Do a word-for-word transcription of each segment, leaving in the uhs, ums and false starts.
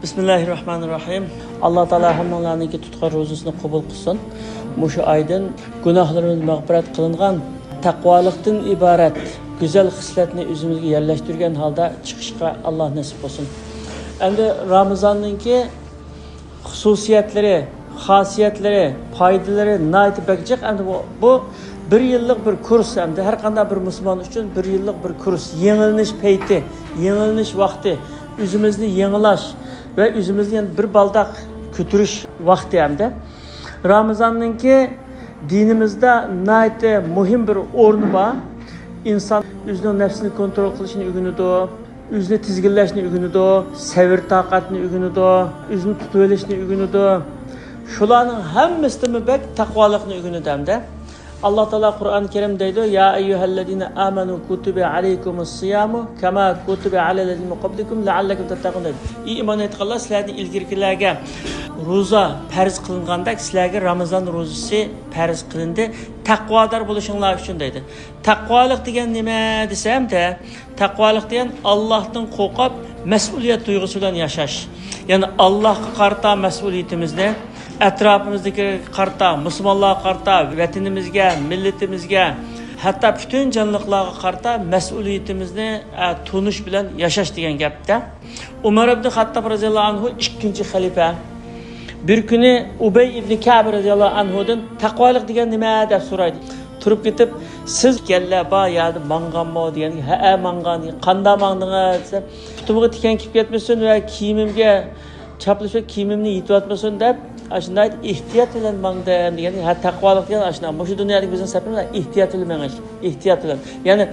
بىسمىللاھىررەھمانىررەھىم. ئاللا تائالا ھەممىڭلارنىڭكى تۇتقان روزىسىنى قوبۇل قىلسۇن. مۇشۇ ئايدىن گۇناھلىرىمىز مەغپىرەت قىلىنغان، تەقۋالىقتىن ئىبارەت گۈزەل خىسلەتنى ئۆزىمىزگە يەرلەشتۈرگەن ھالدا چىقىشقا ئاللا نېسىپ قىلسۇن. ئەمدى رامىزاننىڭكى خۇسۇسىيەتلىرى، خاسىيەتلىرى، پايدىلىرى ناھايىتى بەك جىق. ئەمدى بۇ، بۇ بىر يىللىق بىر كۇرس، ئەمدى ھەر قانداق بىر مۇسۇلمان ئۈچۈن بىر يىللىق بىر كۇرس، يېڭىلىنىش پەيتى، يېڭىلىنىش ۋاقتى، ئۆزىمىزنى يېڭىلاش ۋە ئۆزىمىزنى يەنە بىر بالداق كۆتۈرۈش ۋاقتى ئەمدى. رامىزاننىڭكى دىنىمىزدا ناھايىتى مۇھىم بىر ئورنى بار. ئىنسان ئۆزىنىڭ نەپسىنى كونترول قىلىشنى ئۆگىنىدۇ، ئۆزىنى تىزگىنلەشنى ئۆگىنىدۇ، سەۋر-تاقەتنى ئۆگىنىدۇ، ئۆزىنى تۇتۇۋېلىشنى ئۆگىنىدۇ. شۇلارنىڭ ھەممىسىدىنمۇ بەك تەقۋالىقنى ئۆگىنىدۇ ھەمدە. ئاللا تائالا قۇرئان كەرىم دەيدۇ، يا ئەييۇھەللەزىنە ئامەنۇ كۇتىبە ئەلەيكۇمۇس سىيامۇ كەما كۇتىبە ئەلەللەزىنە مىن قابلىكۇم لەئەللەكۇم تەتتەقۇن دەيدۇ. ئى ئىمان ئېيتقانلار، سىلەردىن ئىلگىرىكىلەرگە روزا پەرز قىلىنغاندەك سىلەرگە رامىزان روزىسى پەرز قىلىندى، تەقۋادار بولۇشۇڭلار ئۈچۈن دەيدۇ. تەقۋالىق دېگەن نېمە دېسەم، تەقۋالىق دېگەن ئاللاھتىن قورقۇپ، مەسئۇلىيەت تۇيغۇسى بىلەن ياشاش. يەنى ئاللاھقا قارىتا مەسئۇلىيىتىمىزنى، ئەتراپىمىزدىكىگە قارىتا، مۇسۇلمانلارغا قارىتا، ۋەتىنىمىزگە، مىللىتىمىزگە، ھەتتا پۈتۈن جانلىقلارغا قارىتا مەسئۇلىيىتىمىزنى، ئە، تونۇش بىلەن ياشاش دېگەن گەپتە. ئۇمەر ئىبن خەتتاب رەزىياللاھۇ ئەنھۇ ئىككىنچى خەلىپە. بىر كۈنى ئۇبەي ئىبن كەب رەزىياللاھۇ ئەنھۇدىن، تەقۋالىق دېگەن نېمە؟ دەپ سورايدۇ. تۇرۇپ كېتىپ، سىز كەللە بار يەردە ماڭغانمۇ؟ دېگەن، ھەئە، ماڭغان. قاندا ماڭدىڭىز؟ دېسە، پۇتۇمغا تىكەن كېلىپ كەتمىسۇن ۋە كىيىمىمگە چاپلىشىپ كىيىمىمنى يېتىۋەتمىسۇن دەپ، ئاشۇنداق ئېھتىيات بىلەن ماڭدىم دېگەن. ھە، تەقۋالىق دېگەن ئاشۇنداق. مۇشۇ دۇنيادىكى بىزنىڭ سەپىمىز ئېھتىيات بىلەن مېڭىش، ئېھتىيات بىلەن. يەنى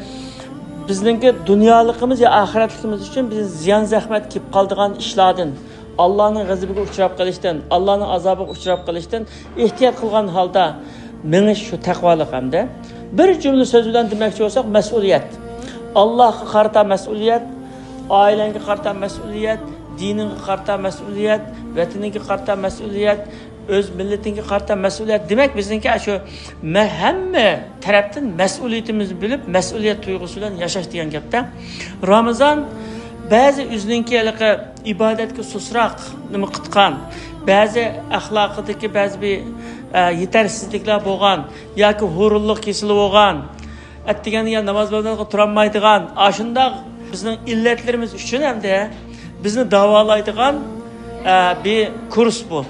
بىزنىڭكى دۇنيالىقىمىز يا ئاخىرەتلىكىمىز ئۈچۈن بىز زىيان زەخمەت كېلىپ قالىدىغان ئىشلاردىن، ئاللانىڭ غەزىپىگە ئۇچراپ قېلىشتىن، ئاللانىڭ ئازابىغا ئۇچراپ قېلىشتىن ئېھتىيات قىلغان ھالدا مېڭىش شۇ تەقۋالىق ھەمدە. بىر جۈملە سۆز بىلەن دېمەكچى بولساق، مەسئۇلىيەت. ئاللاھقا قارىتا مەسئۇلىيەت، ئائىلەڭگە قارىتا مەسئۇلىيەت، دىنىڭغا قارىتا مەسئۇلىيەت، ۋەتىنىڭگە قارىتا مەسئۇلىيەت، ئۆز مىللىتىڭگە قارىتا مەسئۇلىيەت. دېمەك، بىزنىڭكى شۇ مە-، ھەممە تەرەپتىن مەسئۇلىيىتىمىزنى بىلىپ، مەسئۇلىيەت تۇيغۇسى بىلەن ياشاش دېگەن گەپتە. رامىزان بەزى ئۆزىنىڭكى ھېلىقى ئىبادەتكە سۇسراق نېمە قىلىدىغان، بەزى ئەخلاقىدىكى بەزى بىر، ئە، يېتەرسىزلىكلەر بولغان ياكى ھۇرۇنلۇق كېسىلى بولغان، ئەتىگەندە يا ناماز بىلەن تۇرالمايدىغان، ئاشۇنداق بىزنىڭ ئىللەتلىرىمىز ئۈچۈن ھەمدە بىزنى داۋالايدىغان، ئە، بىر كۇرس بۇ.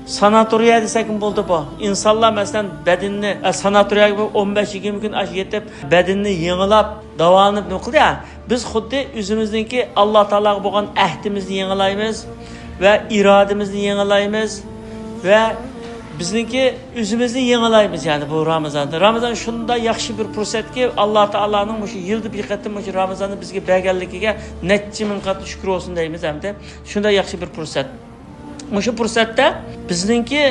ساناتورىيە دېسەكمۇ بولىدۇ بۇ. ئىنسانلار، مەسىلەن، بەدىنىنى، ئە، ساناتورىيەگە بىر ئون بەش يىگىرمە كۈن ئاش يېتىپ، بەدىنىنى يېڭىلاپ، داۋالىنىپ نېمە قىلدى؟ بىز خۇددى ئۆزىمىزنىڭكى ئاللا تائالاغا بولغان ئەھدىمىزنى يېڭىلايمىز ۋە ئىرادىمىزنى يېڭىلايمىز ۋە بىزنىڭكى ئۆزىمىزنى يېڭىلايمىز، يەنى بۇ رامىزاندا. رامىزان شۇنداق ياخشى بىر پۇرسەتكى، ئاللا تائالانىڭ مۇشۇ يىلدا بىر قېتىم مۇشۇ رامىزاننى بىزگە بەرگەنلىكىگە نەچچە مىڭ قات شۈكۈر بولسۇن دەيمىز ھەمدە. شۇنداق ياخشى بىر پۇرسەت. مۇشۇ پۇرسەتتە بىزنىڭكى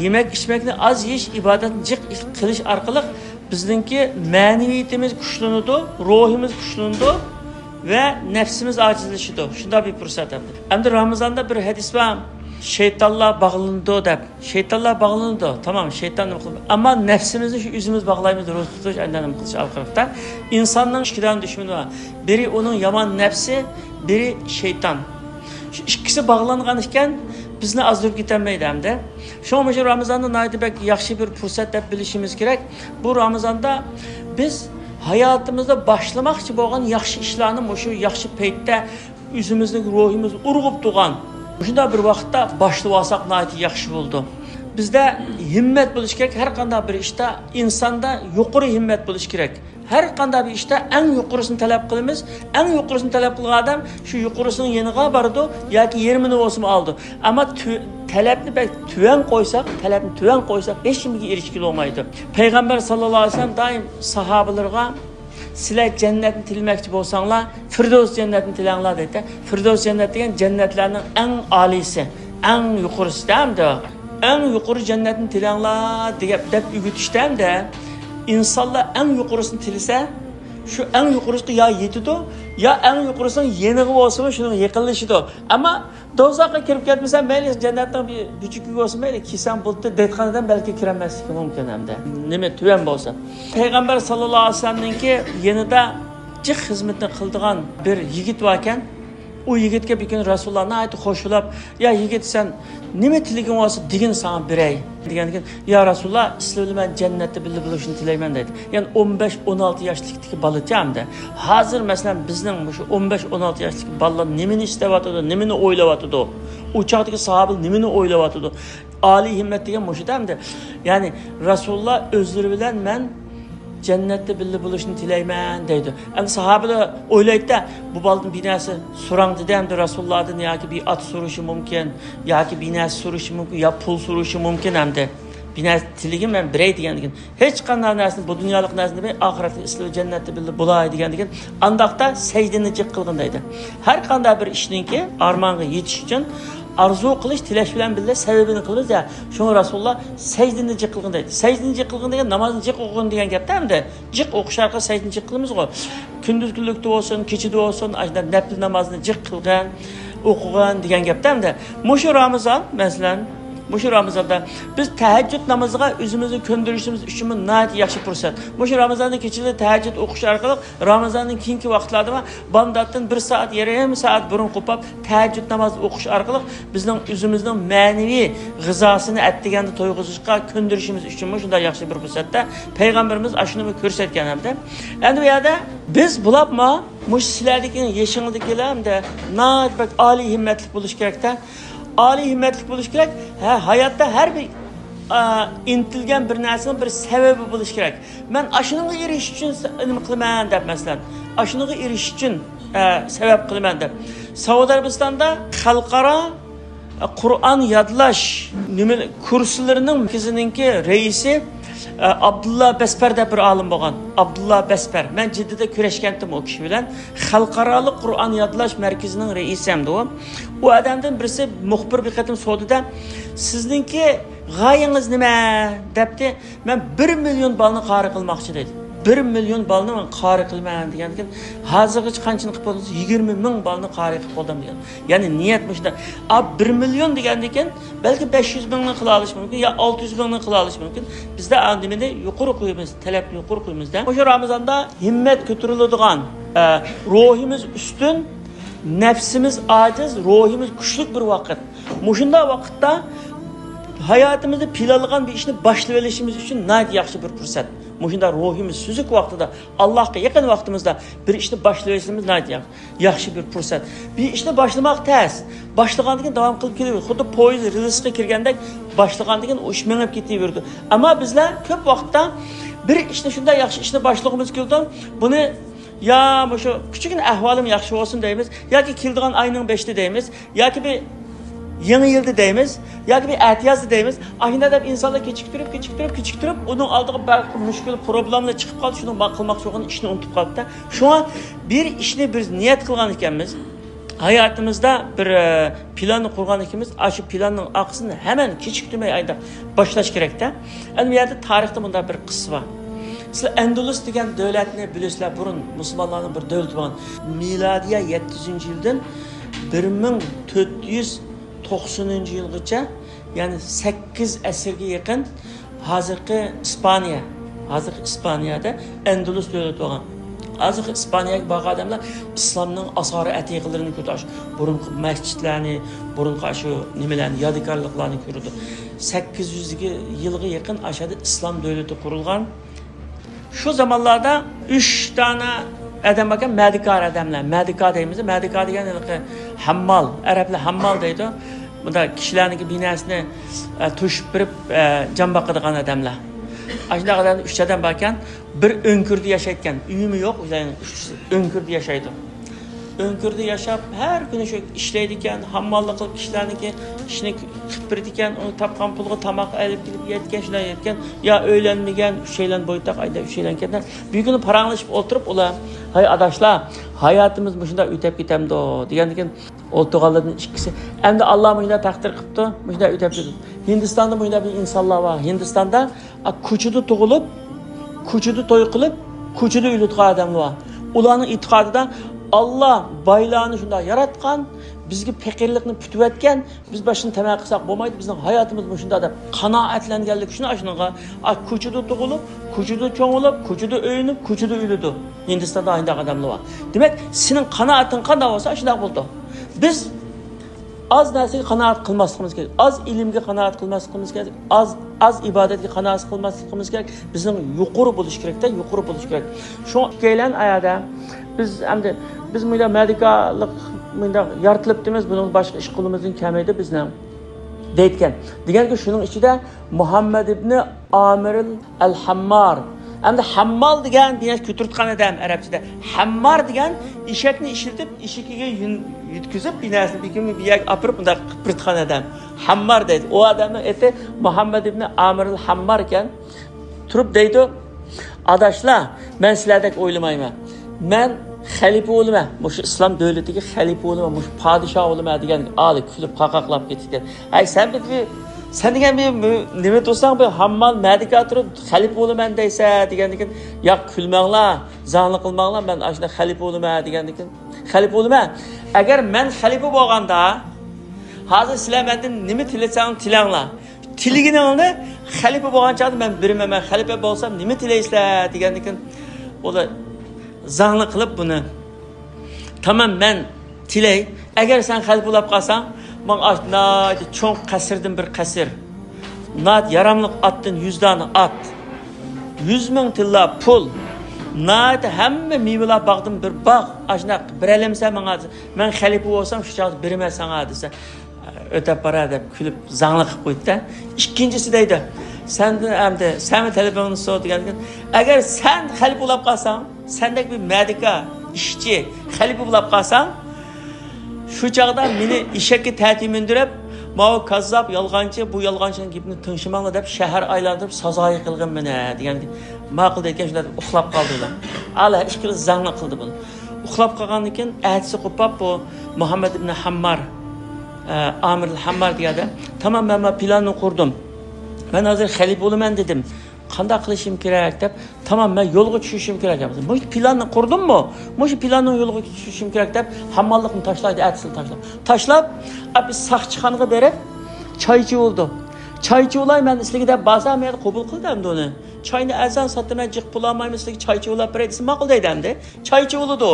يېمەك ئىچمەكنى ئاز يېيىش، ئىبادەتنى جىق قىلىش ئارقىلىق بىزنىڭكى مەنىۋىيىتىمىز كۈچلىنىدۇ، روھىمىز كۈچلىنىدۇ ۋە نەپسىمىز ئاجىزلىشىدۇ. شۇنداق بىر پۇرسەت ئەمدى. ئەمدى رامىزاندا بىر ھەدىس بار، شەيتانلار باغلىنىدۇ دەپ. شەيتانلار باغلىنىدۇ، تامام، شەيتان نېمە قىلىدۇ؟ ئەمما نەپسىمىزنى شۇ ئۆزىمىز باغلايمىز، روزا تۇتۇش، ئەندە نېمە قىلىش ئارقىلىقتا. ئىنساننىڭ ئىككى دانە دۈشمىنى بار. بىرى ئۇنىڭ يامان نەپسى، بىرى شەيتان. شۇ ئىككىسى باغلانغان ئىكەن، بىزنى ئازدۇرۇپ كېتەلمەيدۇ ئەمدى. شۇڭا مۇشۇ رامىزاندا ناھايىتى بەك ياخشى بىر پۇرسەت دەپ بىلىشىمىز كېرەك. بۇ رامىزاندا بىز ھاياتىمىزدا باشلىماقچى بولغان ياخشى ئىشلارنى مۇشۇ ياخشى پەيتتە ئۆزىمىزنىڭ روھىمىز ئۇرغۇپ تۇرغان مۇشۇنداق بىر ۋاقىتتا باشلىۋالساق ناھايىتى ياخشى بولىدۇ. بىزدە ھىممەت بولۇش كېرەك، ھەر قانداق بىر ئىشتا ئىنساندا يۇقىرى ھىممەت بولۇش كېرەك. ھەر قانداق بىر ئىشتا ئەڭ يۇقىرىسىنى تەلەپ قىلىمىز. ئەڭ يۇقىرىسىنى تەلەپ قىلغان ئادەم شۇ يۇقىرىسىنىڭ يېنىغا بارىدۇ ياكى يېرىمىنى بولسىمۇ ئالىدۇ. ئەمما تۆ-، تەلەپنى بەك تۆۋەن قويساق، تەلەپنى تۆۋەن قويساق، ھېچنېمىگە ئېرىشكىلى بولمايدۇ. پەيغەمبەر ساللاللاھۇ ئەلەيھى ۋەسەللەم دائىم ساھابىلىرىغا، سىلەر جەننەتنى تىلىمەكچى بولساڭلار، فىردەۋس جەننەتنى تىلەڭلار دەيدۇ. فىردەۋس جەننەت دېگەن جەننەتلەرنىڭ ئەڭ ئالىيسى، ئەڭ يۇقىرىسىدا ئەمدى. ئەڭ يۇقىرى جەننەتنى تىلەڭلار دېگەن، دەپ ئۆگىتىشتە ئەمدى ئىنسانلار ئەڭ يۇقىرىسىنى تىلىسە، شۇ ئەڭ يۇقىرىسىغا يا يېتىدۇ، يا ئەڭ يۇقىرىسىنىڭ يېنىغا بولسىمۇ شۇنىڭغا يېقىنلىشىدۇ. ئەمما دوزاخقا كىرىپ كەتمىسەم مەيلى، جەننەتنىڭ بىر بۇچىكىگە بولسۇن مەيلى، كىرسەم بولدى دەيدىغان ئادەم بەلكى كىرەلمەسلىكى مۇمكىن ئەمدى. نېمە تۆۋەن بولسا. پەيغەمبەر ساللاللاھۇ ئەلەيھى ۋەسەللەمنىڭكى يېنىدا جىق خىزمىتىنى قىلىدىغان بىر يىگىت باركەن. ئۇ يىگىتكە بىر كۈنى رەسۇلۇللا ناھايىتى خوشلاپ، يا يىگىت، سەن نېمە تىلىكىڭ بولسا دېگىن، ساڭا بېرەي، دېگەندىكىن، يا رەسۇلۇللا، سىلەر بىلەن مەن جەننەتتە بىللە بولۇشنى تىلەيمەن، دەيدۇ. يەنى ئون بەش، ئون ئالتە ياشلىقتىكى بالىچە ئەمدى. ھازىر مەسىلەن بىزنىڭ مۇشۇ ئون بەش، ئون ئالتە ياشلىقى بالىلار نېمىنى ئىستەۋاتىدۇ، نېمىنى ئويلاۋاتىدۇ؟ ئۇ چاغدىكى ساھابىلەر نېمىنى ئويلاۋاتىدۇ؟ ئالىي ھىممەت دېگەن مۇشۇ-دە ئەمدى. يەنى رەسۇلۇللا ئۆزلىرى بىلەن مەن جەننەتتە بىللە بولۇشنى تىلەيمەن دەيدۇ. ئەمدى ساھابىلەر ئويلايدۇ-دە، بۇ بالىدىن بىر نەرسە سوراڭ دېدى ئەمدى رەسۇلۇللادىن، ياكى بىر ئات سورىشى مۇمكىن، ياكى بىر نەرسە سورىشى مۇمكىن، يا پۇل سورىشى مۇمكىن ئەمدى. بىر نەرسە تىلىگىن، مەن بېرەي دېگەندىكىن، ھېچقانداق نەرسىنى، بۇ دۇنيالىق نەرسىنى بېرەي، ئاخىرەتتە سىلەر جەننەتتە بىللە بولاي دېگەندىكىن، ئانداقتا سەجدىنى جىق قىلغىن دەيدۇ. ھەر قانداق بىر ئىشنىڭكى ئارمانغا يېتىش ئۈچۈن ئارزۇ قىلىش، تىلەش بىلەن بىللە سەۋەبىنى قىلىمىز يا. شۇڭا رەسۇلۇللا سەجدىنى جىق قىلغىن دەيدۇ. سەجدىنى جىق قىلغىن دېگەن نامازنى جىق ئوقۇغىن دېگەن گەپتە ئەمدى. جىق ئوقۇش ئارقىلىق سەجدىنى جىق قىلىمىزغۇ. كۈندۈز كۈنلۈكتە بولسۇن، كېچىدە بولسۇن، ئاشۇنداق نەپلى نامازنى جىق قىلغىن، ئوقۇغىن دېگەن گەپتە ئەمدى. مۇشۇ رامىزان، مەسىلەن، مۇشۇ رامىزاندا بىز تەھەججۇد نامىزىغا ئۆزىمىزنى كۆندۈرۈشىمىز ئۈچۈنمۇ ناھايىتى ياخشى پۇرسەت. مۇشۇ رامىزاننىڭ كېچىلىرى تەھەججۇد ئوقۇش ئارقىلىق رامىزاننىڭ كېيىنكى ۋاقىتلاردا بامداتتىن بىر سائەت، يېرىم سائەت بۇرۇن قوپۇپ، تەھەججۇد نامازى ئوقۇش ئارقىلىق بىزنىڭ ئۆزىمىزنىڭ مەنىۋى غىزاسىنى ئەتىگەندە تويغۇزۇشقا كۆندۈرۈشىمىز ئۈچۈنمۇ شۇنداق ياخشى بىر پۇرسەتتە پەيغەمبىرىمىز ئاشۇنىمۇ كۆرسەتكەن ئەمدى. ئەمدى بۇ يەردە بىز بولۇپمۇ مۇشۇ سىلەردىكى يېشىڭدىكىلەر ئەمدى ناھايىتى بەك ئالىي ھىممەتلىك بولۇش كېرەكتە. ئالىي ھىممەتلىك بولۇش كېرەك. ھە، ھاياتتا ھەر بىر، ئا، ئىنتىلگەن بىر نەرسىنىڭ بىر سەۋەبى بولۇش كېرەك. مەن ئاشۇنىڭغا ئېرىشىش ئۈچۈن س-، نېمە قىلىمەن دەپ، مەسىلەن، ئاشۇنىڭغا ئېرىشىش ئۈچۈن، ئە، سەۋەب قىلىمەن دەپ. سەئۇدى ئەرەبىستاندا خەلقئارا، ئە، قۇرئان يادلاش نېمە، كۇرسلىرىنىڭ مەركىزىنىڭكى رەئىسى، ئە، ئابدۇللا بەسپەر دەپ بىر ئالىم بولغان. ئابدۇللا بەسپەر. مەن جىددىدە كۆرۈشكەنتىم ئۇ كىشى بىلەن. خەلقئارالىق قۇرئان يادلاش مەركىزىنىڭ رەئىسى ئەمدى ئۇ. ئۇ ئادەمدىن بىرسى مۇخبىر بىر قېتىم سورىدى-دە، سىزنىڭكى غايىڭىز نېمە؟ دەپتى. مەن بىر مىليون بالىنى قارى قىلماقچى دەيدۇ. بىر مىليون بالىنى مەن قارى قىلىمەن دېگەندىكىن، ھازىرغىچە قانچىنى قىلىپ بولدىڭىز؟ يىگىرمە مىڭ بالىنى قارى قىلىپ بولدۇم دېگەن. يەنى نىيەت مۇشۇنداق. ئا، بىر مىليون دېگەندىكىن، بەلكى بەش يۈز مىڭنى قىلالىشى مۇمكىن، يا ئالتە يۈز مىڭنى قىلالىشى مۇمكىن. بىزدە ئا، نېمىنى يۇقىرى قويىمىز، تەلەپنى يۇقىرى قويىمىزدا. مۇشۇ رامىزاندا ھىممەت كۆتۈرۈلىدىغان، ئە، روھىمىز ئۈستۈن، نەپسىمىز ئاجىز، روھىمىز كۈچلۈك بىر ۋاقىت. مۇشۇنداق ۋاقىتتا ھاياتىمىزدا پىلانلىغان بىر ئىشنى باشلىۋېلىشىمىز ئۈچۈن ناھايىتى ياخشى بىر پۇرسەت. مۇشۇنداق روھىمىز سۈزۈك ۋاقتىدا، ئاللاھقا يېقىن ۋاقتىمىزدا بىر ئىشنى باشلىۋېلىشىمىز ناھايىتى ياخ-، ياخشى بىر پۇرسەت. بىر ئىشنى باشلىماق تەس. باشلىغاندىن كېيىن داۋام قىلىپ كېلىۋېرىدۇ. خۇددى پويىز رېلىسقا كىرگەندەك، باشلىغاندىن كېيىن ئۇ ئىش مېڭىپ كېتىۋېرىدۇ. ئەمما بىزلەر كۆپ ۋاقىتتا بىر ئىشنى، شۇنداق ياخشى ئىشنى باشلىغۇمىز كېلىدۇ. بۇنى يا مۇشۇ كىچىككىنە ئەھۋالىم ياخشى بولسۇن دەيمىز، ياكى كېلىدىغان ئاينىڭ بېشىدا دەيمىز، ياكى بىر يېڭى يىلدا دەيمىز، ياكى بىر ئەتىيازدا دەيمىز. ئاشۇنداق دەپ ئىنسانلار كېچىكتۈرۈپ، كېچىكتۈرۈپ، كېچىكتۈرۈپ، ئۇنىڭ ئالدىغا بەلكى مۈشكۈل، پروبلېمىلار چىقىپ قالدى، شۇنىڭ ما-، قىلماقچى بولغان ئىشنى ئۇنتۇپ قاپتۇ. شۇڭا بىر ئىشنى بىز نىيەت قىلغان ئىكەنمىز، ھاياتىمىزدا بىر، ئە، پىلاننى قۇرغان ئىكەنمىز، ئاشۇ پىلاننىڭ ئارقىسىنى ھەمەن كېچىكتۈرمەي ئايدا باشلاش كېرەكتە. ئەنە بۇ يەردە تارىختا مۇنداق بىر قىسسە بار. سىلەر ئەندۇلۇس دېگەن دۆلەتنى بىلىسىلەر، بۇرۇن مۇسۇلمانلارنىڭ بىر دۆلىتى بولغان. مىلادىيە يەتتە يۈزىنچى يىلدىن بىر مىڭ تۆت يۈز توقسىنىنچى يىلغىچە، يەنى سەككىز ئەسىرگە يېقىن ھازىرقى ئىسپانىيە، ھازىرقى ئىسپانىيەدە ئەندۇلۇس دۆلىتى بولغان. ھازىرقى ئىسپانىيەگە بارغان ئادەملەر ئىسلامنىڭ ئاسارە ئەتىقىلىرىنى كۆرىدۇ. ئاشۇ بۇرۇنقى مەسچىتلەرنى، بۇرۇنقى ئاشۇ نېمىلەرنى، يادىكارلىقلارنى كۆرىدۇ. سەككىز يۈز يىلغا يېقىن ئاشۇ يەردە ئىسلام دۆلىتى قۇرۇلغان. شۇ زامانلاردا ئۈچ دانە ئادەم باركەن، مەدىكار ئادەملەر. مەدىكار دەيمىز. مەدىكار دېگەن ھېلىقى ھاممال، ئەرەبلەر ھاممال دەيدۇ. بۇنداق كىشىلەرنىڭكى بىناسىنى، ئە، توشۇپ بېرىپ، ئە، جان باقىدىغان ئادەملەر. ئاشۇنداق ئادەملەر ئۈچ ئادەم باركەن. بىر ئۆڭكۈردە ياشايدىكەن. ئۆيىمۇ يوق، ئۈچ ئۆڭكۈردە ياشايدۇ. ئۆڭكۈردە ياشاپ، ھەر كۈنى شۇ ئىشلەيدىكەن، ھامماللىق قىلىپ كىشىلەرنىڭكى ئىشىنى قىلىپ بېرىدىكەن، ئۇنى تاپقان پۇلىغا تاماق ئېلىپ كېلىپ يەيدىكەن، شۇنداق يەيدىكەن. يا ئۆيلەنمىگەن، ئۈچەيلەن بويتاق، ئايدا ئۈچەيلەن كەتكەن. بىر كۈنى پاراڭلىشىپ ئولتۇرۇپ ئۇلار، ھەي ئاداشلار، ھاياتىمىز مۇشۇنداق ئۆتەپ كېتەمدۇ؟ دېگەندىكىن ئولتۇرغانلاردىن ئىككىسى، ئەمدى ئاللا مۇشۇنداق تەقدىر قىپتۇ، مۇشۇنداق ئۆتەپ كېتىدۇ. ھىندىستاندا مۇشۇنداق بىر ئىنسانلار بار. ھىندىستاندا، ئا، كوچىدا تۇغۇلۇپ، كوچىدا توي قىلىپ، كوچىدا ئۆلىدىغان ئادەملەر بار. ئۇلارنىڭ ئېتىقادىدا، ئاللا بايلارنى شۇنداق ياراتقان، بىزگە پەقىرلىقنى پۈتۈۋەتكەن، بىز باشقىنى تەمە قىلساق بولمايدۇ، بىزنىڭ ھاياتىمىز مۇشۇنداق دەپ قانائەتلەنگەنلىكى ئۈچۈن ئاشۇنىڭغا، ئا، كوچىدا تۇغۇلۇپ، كوچىدا چوڭىيىپ، كوچىدا ئۆيلىنىپ، كوچىدا ئۆلىدۇ. ھىندىستاندا ئاشۇنداق ئادەملەر بار. دېمەك، سېنىڭ قانائىتىڭ قانداق بولسا، ئاشۇنداق بولىدۇ. بىز ئاز نەرسىگە قانائەت قىلماسلىقىمىز كېرەك، ئاز ئىلىمگە قانائەت قىلماسلىقىمىز كېرەك، ئاز، ئاز ئىبادەتكە قانائەت قىلماسلىقىمىز كېرەك. بىزنىڭ يۇقىرى بولۇش كېرەكتە، يۇقىرى بولۇش كېرەك. شۇڭا ئىككىيلەن ئايادا بىز ئەمدى، بىز مۇنداق مەدىكالىق، مۇنداق يارىتىلىپتىمىز، بۇنىڭ باشقا ئىش قولىمىزدىن كەلمەيدۇ بىزنىڭ، دەيدىكەن. دېگەنكى شۇنىڭ ئىچىدە مۇھەممەد ئىبنى ئامىرىل ئەل ھەممار. ئەمدى ھەممال دېگەن بىر نەرسە كۆتۈرتقان ئادەم ئەرەبچىدە. ھەممار دېگەن ئېشەكنى ئىشلىتىپ، ئېشىكىگە يۈن يۆتكۈزۈپ، بىر نەرسىنى بىر كۈنى بىر يەرگە ئاپىرىپ، مۇنداق قىپىرتقان ئادەم. ھەممار دەيدۇ. ئۇ ئادەمنىڭ ئېتى مۇھەممەد ئىبنى ئامىرىل ھەممار ئىكەن. تۇرۇپ دەيدۇ، ئاداشلار، مەن سىلەردەك ئويلىمايمەن. مەن خەلىپە بولىمەن، مۇشۇ ئىسلام دۆلىتىگە خەلىپە بولىمەن، مۇشۇ پادىشاھ بولىمەن دېگەن ئالى كۈلۈپ قاقاقلاپ كېتىپتىكەن. ھەي، سەن بىر، سەن دېگەن بىر نېمە تۇرساڭ، بىر ھاممال مەدىكا تۇرۇپ خەلىپە بولىمەن دەيسەن دېگەندىكىن، ياق، كۈلمەڭلار، زاڭلىق قىلماڭلار، مەن ئاشۇنداق خەلىپە بولىمەن دېگەندىكىن، خەلىپە بولىمەن. ئەگەر مەن خەلىپە بولغاندا، ھازىر سىلەر مەندىن نېمە تىلىسەڭ تىلەڭلار. تىلىگىنىڭنى خەلىپە بولغان چاغدا مەن بېرىمەن، مەن خەلىپە بولسام نېمە تىلەيسىلەر دېگەندىكىن، ئۇلار زاڭلىق قىلىپ بۇنى، تامام، مەن تىلەي، ئەگەر سەن خەلىپە بولاپ قالساڭ، ماڭا ئاش-، ناھايىتى چوڭ قەسىردىن بىر قەسىر، ناھايىتى ياراملىق ئاتتىن يۈز دانە ئات، يۈز مىڭ تىللا پۇل، ناھايىتى ھەممە مېۋىلەر باغدىن بىر باغ، ئاشۇنداق بېرەلەمسەن ماڭا دېسە، مەن خەلىپە بولسام شۇ چاغدا بېرىمەن ساڭا دېسە، ئۆتەپ بارار دەپ كۈلۈپ زاڭلىق قىلىپ قويدى-دە. ئىككىنچىسى دەيدۇ، سەندىن ئەمدى، سەنمۇ تەلىپىڭنى سور دېگەندىكىن، ئەگەر سەن خەلىپە بولاپ قالساڭ، سەندەك بىر مەدىكا، ئىشچى، خەلىپە بولاپ قالساڭ، شۇ چاغدا مېنى ئېشەككە تەتۈر مىندۈرۈپ، ماۋۇ كاززاپ، يالغانچى، بۇ يالغانچىنىڭ گېپىنى تىڭشىماڭلار دەپ شەھەر ئايلاندۇرۇپ سازايى قىلغىن مېنى دېگەن. ماقۇل دەيدىكەن، شۇنداق ئۇخلاپ قالدى ئۇلار. ئالا ئىككىلىسى زاڭلىق قىلدى بۇنى. ئۇخلاپ قالغاندىن كېيىن ئەتىسى قوپاپ بۇ مۇھەممەد ئىبنى ھەممار، ئە، ئامىر ھەممار دېگەندە، تامام، مەن مانا پىلاننى قۇردۇم. مەن ھازىر خەلىپە بولىمەن دېدىم. قانداق قىلىشىم كېرەك دەپ، تامام، مەن يولغا چۈشۈشۈم كېرەك. مۇشۇ پىلاننى قۇردۇممۇ؟ مۇشۇ پىلاننىڭ يولىغا چۈشۈشۈم كېرەك دەپ، ھەمماللىقنى تاشلايدۇ، ئەتىسىلا تاشلاپ. تاشلاپ، ئەپ ساقچىخانىغا بېرىپ، چاي چۇۋۇلدى. چاي چۇۋۇلاي مەن سىلىگە دەپ بارسا، مەن قوبۇل قىلدى ئەمدى ئۇنى. چاينى ئەرزان ساتىمەن، جىق پۇل ئالمايمەن، سىلىگە چاي چۇۋۇلاپ بېرەي دېسە، ماقۇل دەيدۇ ئەمدى. چاي چۇۋۇلىدۇ.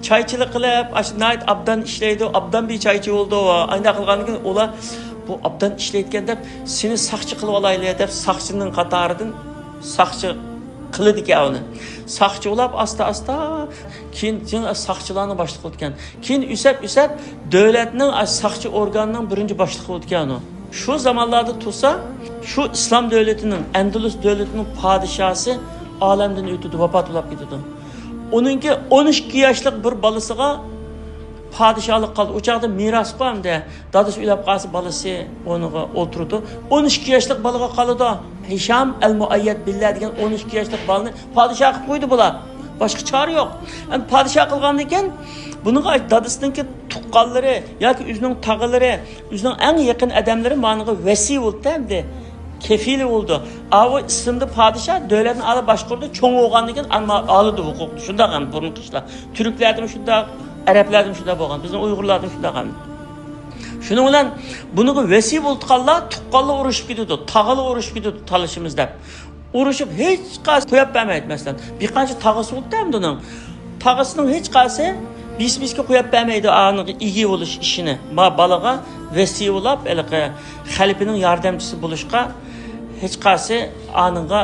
چايچىلىق قىلىپ، ئاشۇ ناھايىتى ئابدان ئىشلەيدۇ، ئابدان بىر چاي چۇۋۇلىدۇ. ئانداق قىلغاندىن كېيىن ئۇلار، بۇ ئابدان ئىشلەيدىكەن دەپ، سېنى ساقچى قىلىۋالايلى دەپ، ساقچىنىڭ قاتارىدىن ساقچى قىلىدىكەن ئۇنى. ساقچى ئۇلاپ ئاستا-ئاستا، كېيىن جىڭ ساقچىلارنى باشلىق قىلىدىكەن. كېيىن ئۆسەپ-ئۆسەپ، دۆلەتنىڭ، ئاشۇ ساقچى ئورگانىنىڭ بىرىنچى باشلىقى بولىدىكەن ئۇ. شۇ زامانلاردا تۇرسا، شۇ ئىسلام دۆلىتىنىڭ، ئەندۇلۇس دۆلىتىنىڭ پادىشاھسى ئالەمدىن ئۆتىدۇ، ۋاپات بولاپ كېتىدۇ. ئۇنىڭكى ئون ئىككى ياشلىق بىر بالىسىغا پادىشاھلىق قالدى. ئۇ چاغدا مىراسقا ئەمدى دادىسى ئۆلۈپ قالسا، بالىسى ئورنىغا ئولتۇرىدۇ. ئون ئىككى ياشلىق بالىغا قالىدۇ. ھىشام ئەل مۇئەييەد بىللە دېگەن ئون ئىككى ياشلىق بالىنى پادىشاھ قىلىپ قويدى بۇلار. باشقا چارە يوق. ئەمدى پادىشاھ قىلغاندىن كېيىن بۇنىڭغا دادىسىنىڭكى تۇغقانلىرى ياكى ئۆزىنىڭ تاغىلىرى، ئۆزىنىڭ ئەڭ يېقىن ئادەملىرى مانىڭغا ۋەسىي بولدى ئەمدى. كېفىلى بولدى. ئاۋۇ ئىسىمدا پادىشاھ دۆلەتنى ئالا باشقۇرىدۇ، چوڭ بولغاندىن كېيىن ئەمما ئالىدۇ ھوقۇقنى. شۇنداق ئەمدى بۇرۇنقى ئىشلار. تۈركلەردىمۇ شۇنداق، ئەرەبلەردىمۇ شۇنداق بولغان، بىزنىڭ ئۇيغۇرلاردىمۇ شۇنداق ئەمدى. شۇنىڭ بىلەن بۇنىڭغا ۋەسىي بولۇۋاتقانلار تۇغقانلار ئۇرۇشۇپ كېتىدۇ، تاغىلار ئۇرۇشۇپ كېتىدۇ، تالىشىمىز دەپ. ئۇرۇشۇپ ھېچقايسى قويۇپ بەرمەيدۇ. مەسىلەن، بىر قانچە تاغىسى بولۇپتۇ ئەمدى ئۇنىڭ. تاغىسىنىڭ ھېچقايسى بىسمىسكە قويۇپ بەرمەيدۇ ئانىڭغا ئىگە بولۇش ئىشىنى. ما بالىغا ۋەسىي بولاپ، ھېلىقى خەلىپىنىڭ ياردەمچىسى بولۇشقا ھېچقايسى ئانىڭغا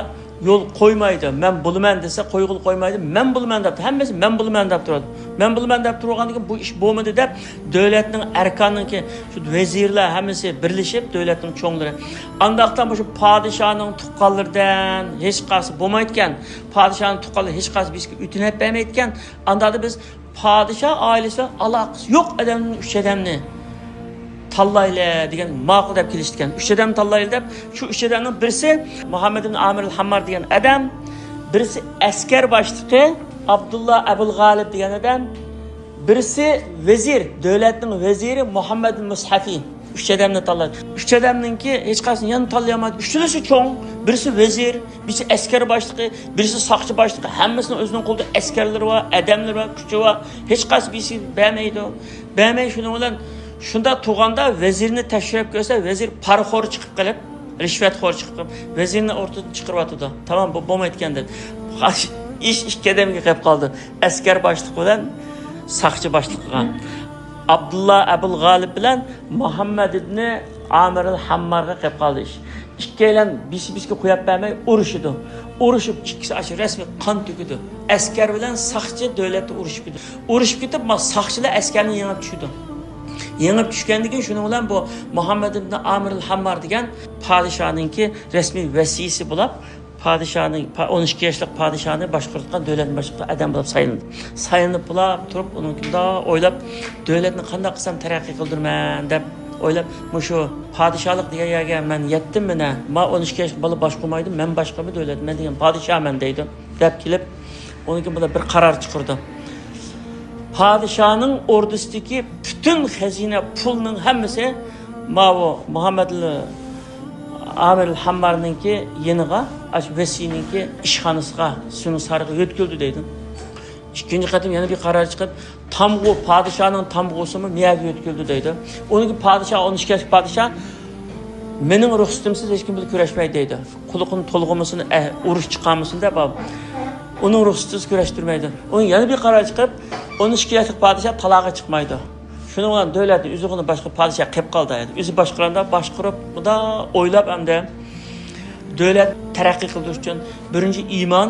يول قويمايدۇ. مەن بولىمەن دېسە، قويغىلى قويمايدۇ. مەن بولىمەن دەپتۇ. ھەممىسى مەن بولىمەن دەپ تۇرىدۇ. مەن بولىمەن دەپ تۇرغاندىن كېيىن بۇ ئىش بولمىدى دەپ، دۆلەتنىڭ ئەركانىنىڭكى شۇ ۋەزىرلەر ھەممىسى بىرلىشىپ، دۆلەتنىڭ چوڭلىرى، ئانداقتا مۇشۇ پادىشاھنىڭ تۇغقانلىرىدىن ھېچقايسى بولمايدىكەن. پادىشاھنىڭ تۇغقانلىرى ھېچقايسى بىزگە ئۆتۈنۈپ بەرمەيدىكەن. ئانداقتا بىز پادىشاھ ئائىلىسى بىلەن ئالاقىسى يوق ئادەمدىن ئۈچ ئادەمنى تاللايلى دېگەن، ماقۇل دەپ كېلىشتىكەن. ئۈچ ئادەمنى تاللايلى دەپ، شۇ ئۈچ ئادەمنىڭ بىرسى مۇھەممەد ئىبن ئامىر ئەل ھەممار دېگەن ئادەم، بىرسى ئەسكەر باشلىقى ئابدۇللا ئەبۇل غالىب دېگەن ئادەم، بىرسى ۋەزىر، دۆلەتنىڭ ۋەزىرى مۇھەممەد مۇسھەفى. ئۈچ ئادەمنى تاللايدۇ. ئۈچ ئادەمنىڭكى ھېچقايسىسىنى يەنە تاللىيالمايدۇ. ئۈچىلىسى چوڭ، بىرسى ۋەزىر، بىرسى ئەسكەر باشلىقى، بىرسى ساقچى باشلىقى، ھەممىسىنىڭ ئۆزىنىڭ قولىدا ئەسكەرلىرى بار، ئادەملىرى بار، كۈچى بار. ھېچقايسى بىرسى بەرمەيدۇ. بەرمەي شۇنىڭ بىلەن شۇنداق تۇرغاندا ۋەزىرنى تەكشۈرۈپ كۆرسە، ۋەزىر پارىخور چىقىپ قېلىپ، رىشۋەتخور چىقىپ قېلىپ، ۋەزىرنى ئورتىدىن چىقىرىۋاتىدۇ. تامام، بۇ بولمايدىكەن دەپ. ئىش ئىككى ئادەمگە قېلىپ قالدى. ئەسكەر باشلىقى بىلەن ساقچى باشلىقىغا. ئابدۇللا ئەبۇل غالىب بىلەن مۇھەممەد ئىبنى ئامىرىل ھەممارغا قېلىپ قالدى ئىش. ئىككىيلەن بېشى بېشىگە قويۇپ بەرمەي ئۇرۇشىدۇ. ئۇرۇشۇپ، ئىككىسى ئاشۇ رەسمىي قان تۆكىدۇ. ئەسكەر بىلەن ساقچى دۆلەتتە ئۇرۇشۇپ كېتىدۇ. ئۇرۇشۇپ كېتىپ، ما ساقچىلار ئەسكەرنى يېڭىپ چۈشىدۇ. يېڭىپ چۈشكەندىن كېيىن، شۇنىڭ بىلەن بۇ مۇھەممەد ئىبنى ئامىرىل ھەممار دېگەن پادىشاھنىڭكى رەسمىي ۋەسىيسى بولۇپ، پادىشاھنىڭ، پا-، ئون ئىككى ياشلىق پادىشاھنى باشقۇرىدىغان، دۆلەتنى باشقۇرىدىغان ئادەم بولۇپ سايلىنىدۇ. سايلىنىپ بولۇپ تۇرۇپ، ئۇنىڭ مۇنداق ئويلاپ، دۆلەتنى قانداق قىلسام تەرەققىي قىلدۇرىمەن دەپ ئويلاپ، مۇشۇ پادىشاھلىق دېگەن يەرگە مەن يەتتىم مانا. ما ئون ئىككى ياشلىق بالا باشقۇرمايدۇ، مەن باشقۇرىمەن دۆلەتنى، مەن دېگەن پادىشاھمەن دەيدۇ. دەپ كېلىپ، ئۇنىڭ كېيىن بۇلار بىر قارار چىقىرىدۇ. پادىشاھنىڭ ئوردىسىدىكى پۈتۈن خەزىنە پۇلنىڭ ھەممىسى ماۋۇ مۇھەممەد ئامىر ھەممارنىڭكى يېنىغا، ئاشۇ ۋەسىينىڭكى ئىشخانىسىغا، سۇنۇسارىغا يۆتكىلىدۇ دەيدۇ. ئىككىنچى قېتىم يەنە بىر قارار چىقىپ، تامغۇ، پادىشاھنىڭ تامغۇسىمۇ مەيەگە يۆتكىلىدۇ دەيدۇ. ئۇنىڭكى پادىشاھ، ئون ئىككى ياشلىق پادىشاھ، مېنىڭ رۇخسىتىمسىز ھېچكىم بىلەن كۈرەشمەيدۇ دەيدۇ. قۇلىقىنى تولغىمىسۇن، ئە، ئۇرۇش چىقارمىسۇن دەپ، ئۇنىڭ رۇخسىتىسىز كۈرەشتۈرمەيدۇ. ئۇنىڭ يەنە بىر قارار چىقىپ، ئون ئىككى ياشلىق پادىشاھ تالاغا چىقمايدۇ. شۇنىڭ بىلەن دۆلەتنى ئۆزى باشقا پادىشاھ قىلىپ قالدى. ئۆزى باشقۇرغاندا باشقۇرۇپ، مۇنداق ئويلاپ ئەمدى دۆلەت تەرەققىي قىلدۇرۇش ئۈچۈن بىرىنچى ئىمان،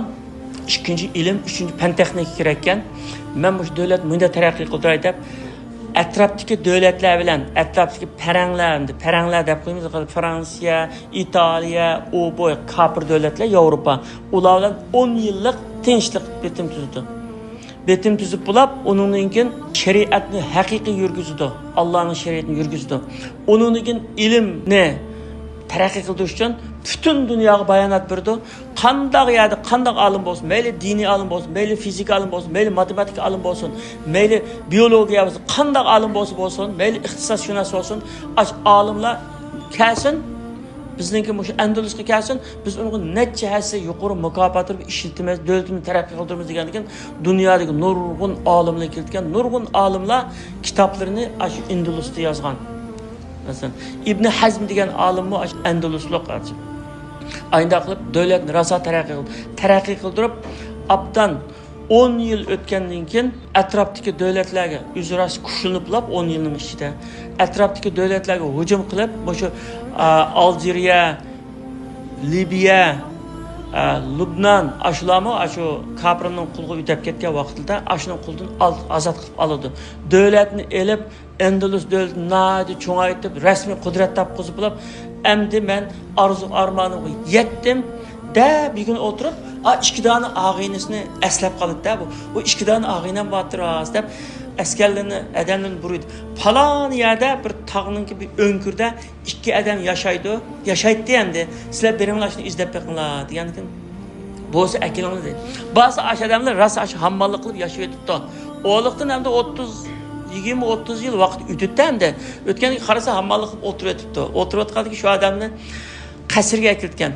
ئىككىنچى ئىلىم، ئۈچىنچى پەن تېخنىكا كېرەككەن. مەن مۇشۇ دۆلەتنى مۇنداق تەرەققىي قىلدۇراي دەپ، ئەتراپتىكى دۆلەتلەر بىلەن، ئەتراپتىكى پەرەڭلەر، ئەمدى پەرەڭلەر دەپ قويىمىز، فرانسىيە، ئىتالىيە، ئۇ بۇ كاپىر دۆلەتلەر، ياۋروپا، ئۇلار بىلەن ئون يىللىق تىنچلىق بېتىم تۈزىدۇ. بېتىم تۈزۈپ بولاپ، ئۇنىڭدىن كېيىن شەرىئەتنى ھەقىقىي يۈرگۈزىدۇ. ئاللانىڭ شەرىئىتىنى يۈرگۈزىدۇ. ئۇنىڭدىن كېيىن ئىلىمنى تەرەققىي قىلدۇرۇش ئۈچۈن پۈتۈن دۇنياغا بايانات بېرىدۇ. قانداق يەردە قانداق ئالىم بولسۇن، مەيلى دىنىي ئالىم بولسۇن، مەيلى فىزىكا ئالىم بولسۇن، مەيلى ماتېماتىكا ئالىم بولسۇن، مەيلى بىيولوگىيە بولسۇن، قانداق ئالىم بولسا بولسۇن، مەيلى ئىقتىسادشۇناس بولسۇن، ئاش ئالىملار كەلسۇن، بىزنىڭكى مۇشۇ ئەندۇلۇسقا كەلسۇن، بىز ئۇنىڭغا نەچچە ھەسسە يۇقىرى مۇكاپات بېرىپ ئىشلىتىمىز، دۆلىتىمىزنى تەرەققىي قىلدۇرىمىز دېگەندىكىن، دۇنيادىكى نۇرغۇن ئالىملار كېلىدىكەن، نۇرغۇن ئالىملار كىتابلىرىنى ئاشۇ ئەندۇلۇستا يازغان. مەسىلەن، ئىبنى ھەزم دېگەن ئالىممۇ ئاشۇ ئەندۇلۇسلۇق. ئاينداق قىلىپ دۆلەتنى راسا تەرەققىي قىل-، تەرەققىي قىلدۇرۇپ، ئابدان ئون يىل ئۆتكەندىن كېيىن، ئەتراپتىكى دۆلەتلەرگە ئۆزئارا كۈچلىنىپلا، ئون يىلنىڭ ئىچىدە ئەتراپتىكى دۆلەتلەرگە ھۇجۇم قىلىپ، مۇشۇ، ئا، ئالجىرىيە، لىبىيە، ئا، لۇبنان، ئاشۇلارمۇ ئاشۇ كاپىرنىڭ قولىغا ئۆتەپ كەتكەن ۋاقتىدا ئاشۇنىڭ قولىدىن ئال-، ئازاد قىلىپ ئالىدۇ. دۆلەتنى ئېلىپ، ئەندۇلۇس دۆلىتىنى ناھايىتى چوڭايتىپ، رەسمىي قۇدرەت تاپقۇزۇپ بولۇپ، ئەمدى مەن ئارزۇ ئارمانىمغا يەتتىم دەپ، بىر كۈنى ئولتۇرۇپ، ئا، ئىككى دانە ئاغىنىسىنى ئەسلەپ قالىدىدا بۇ. ئۇ ئىككى دانە ئاغىنەم بارتى راست دەپ، ئەسكەرلىرىنى، ئادەملىرىنى بۇيرۇيدۇ. پالان يەردە بىر تاغنىڭكى بىر ئۆڭكۈرىدە ئىككى ئادەم ياشايدۇ، ياشايتتى ئەمدى. سىلەر بېرىڭلار، شۇنى ئىزدەپ بېقىڭلار دېگەندىكىن، بولسا ئەكېلىڭلار دېدى. بارسا ئاشۇ ئادەملەر راست ئاشۇ ھامماللىق قىلىپ ياشاۋېتىپتۇ. ئۇلۇقتىن ئەمدى ئوتتۇز، يىگىرمە، ئوتتۇز يىل ۋاقىت ئۆتۈپتۇ ئەمدى. ئۆتكەندىن كېيىن قارىسا ھامماللىق قىلىپ ئولتۇرۇۋېتىپتۇ. ئولتۇرۇۋاتقاندىكىن شۇ ئادەمنى قەسىرگە ئەكىرتكەن.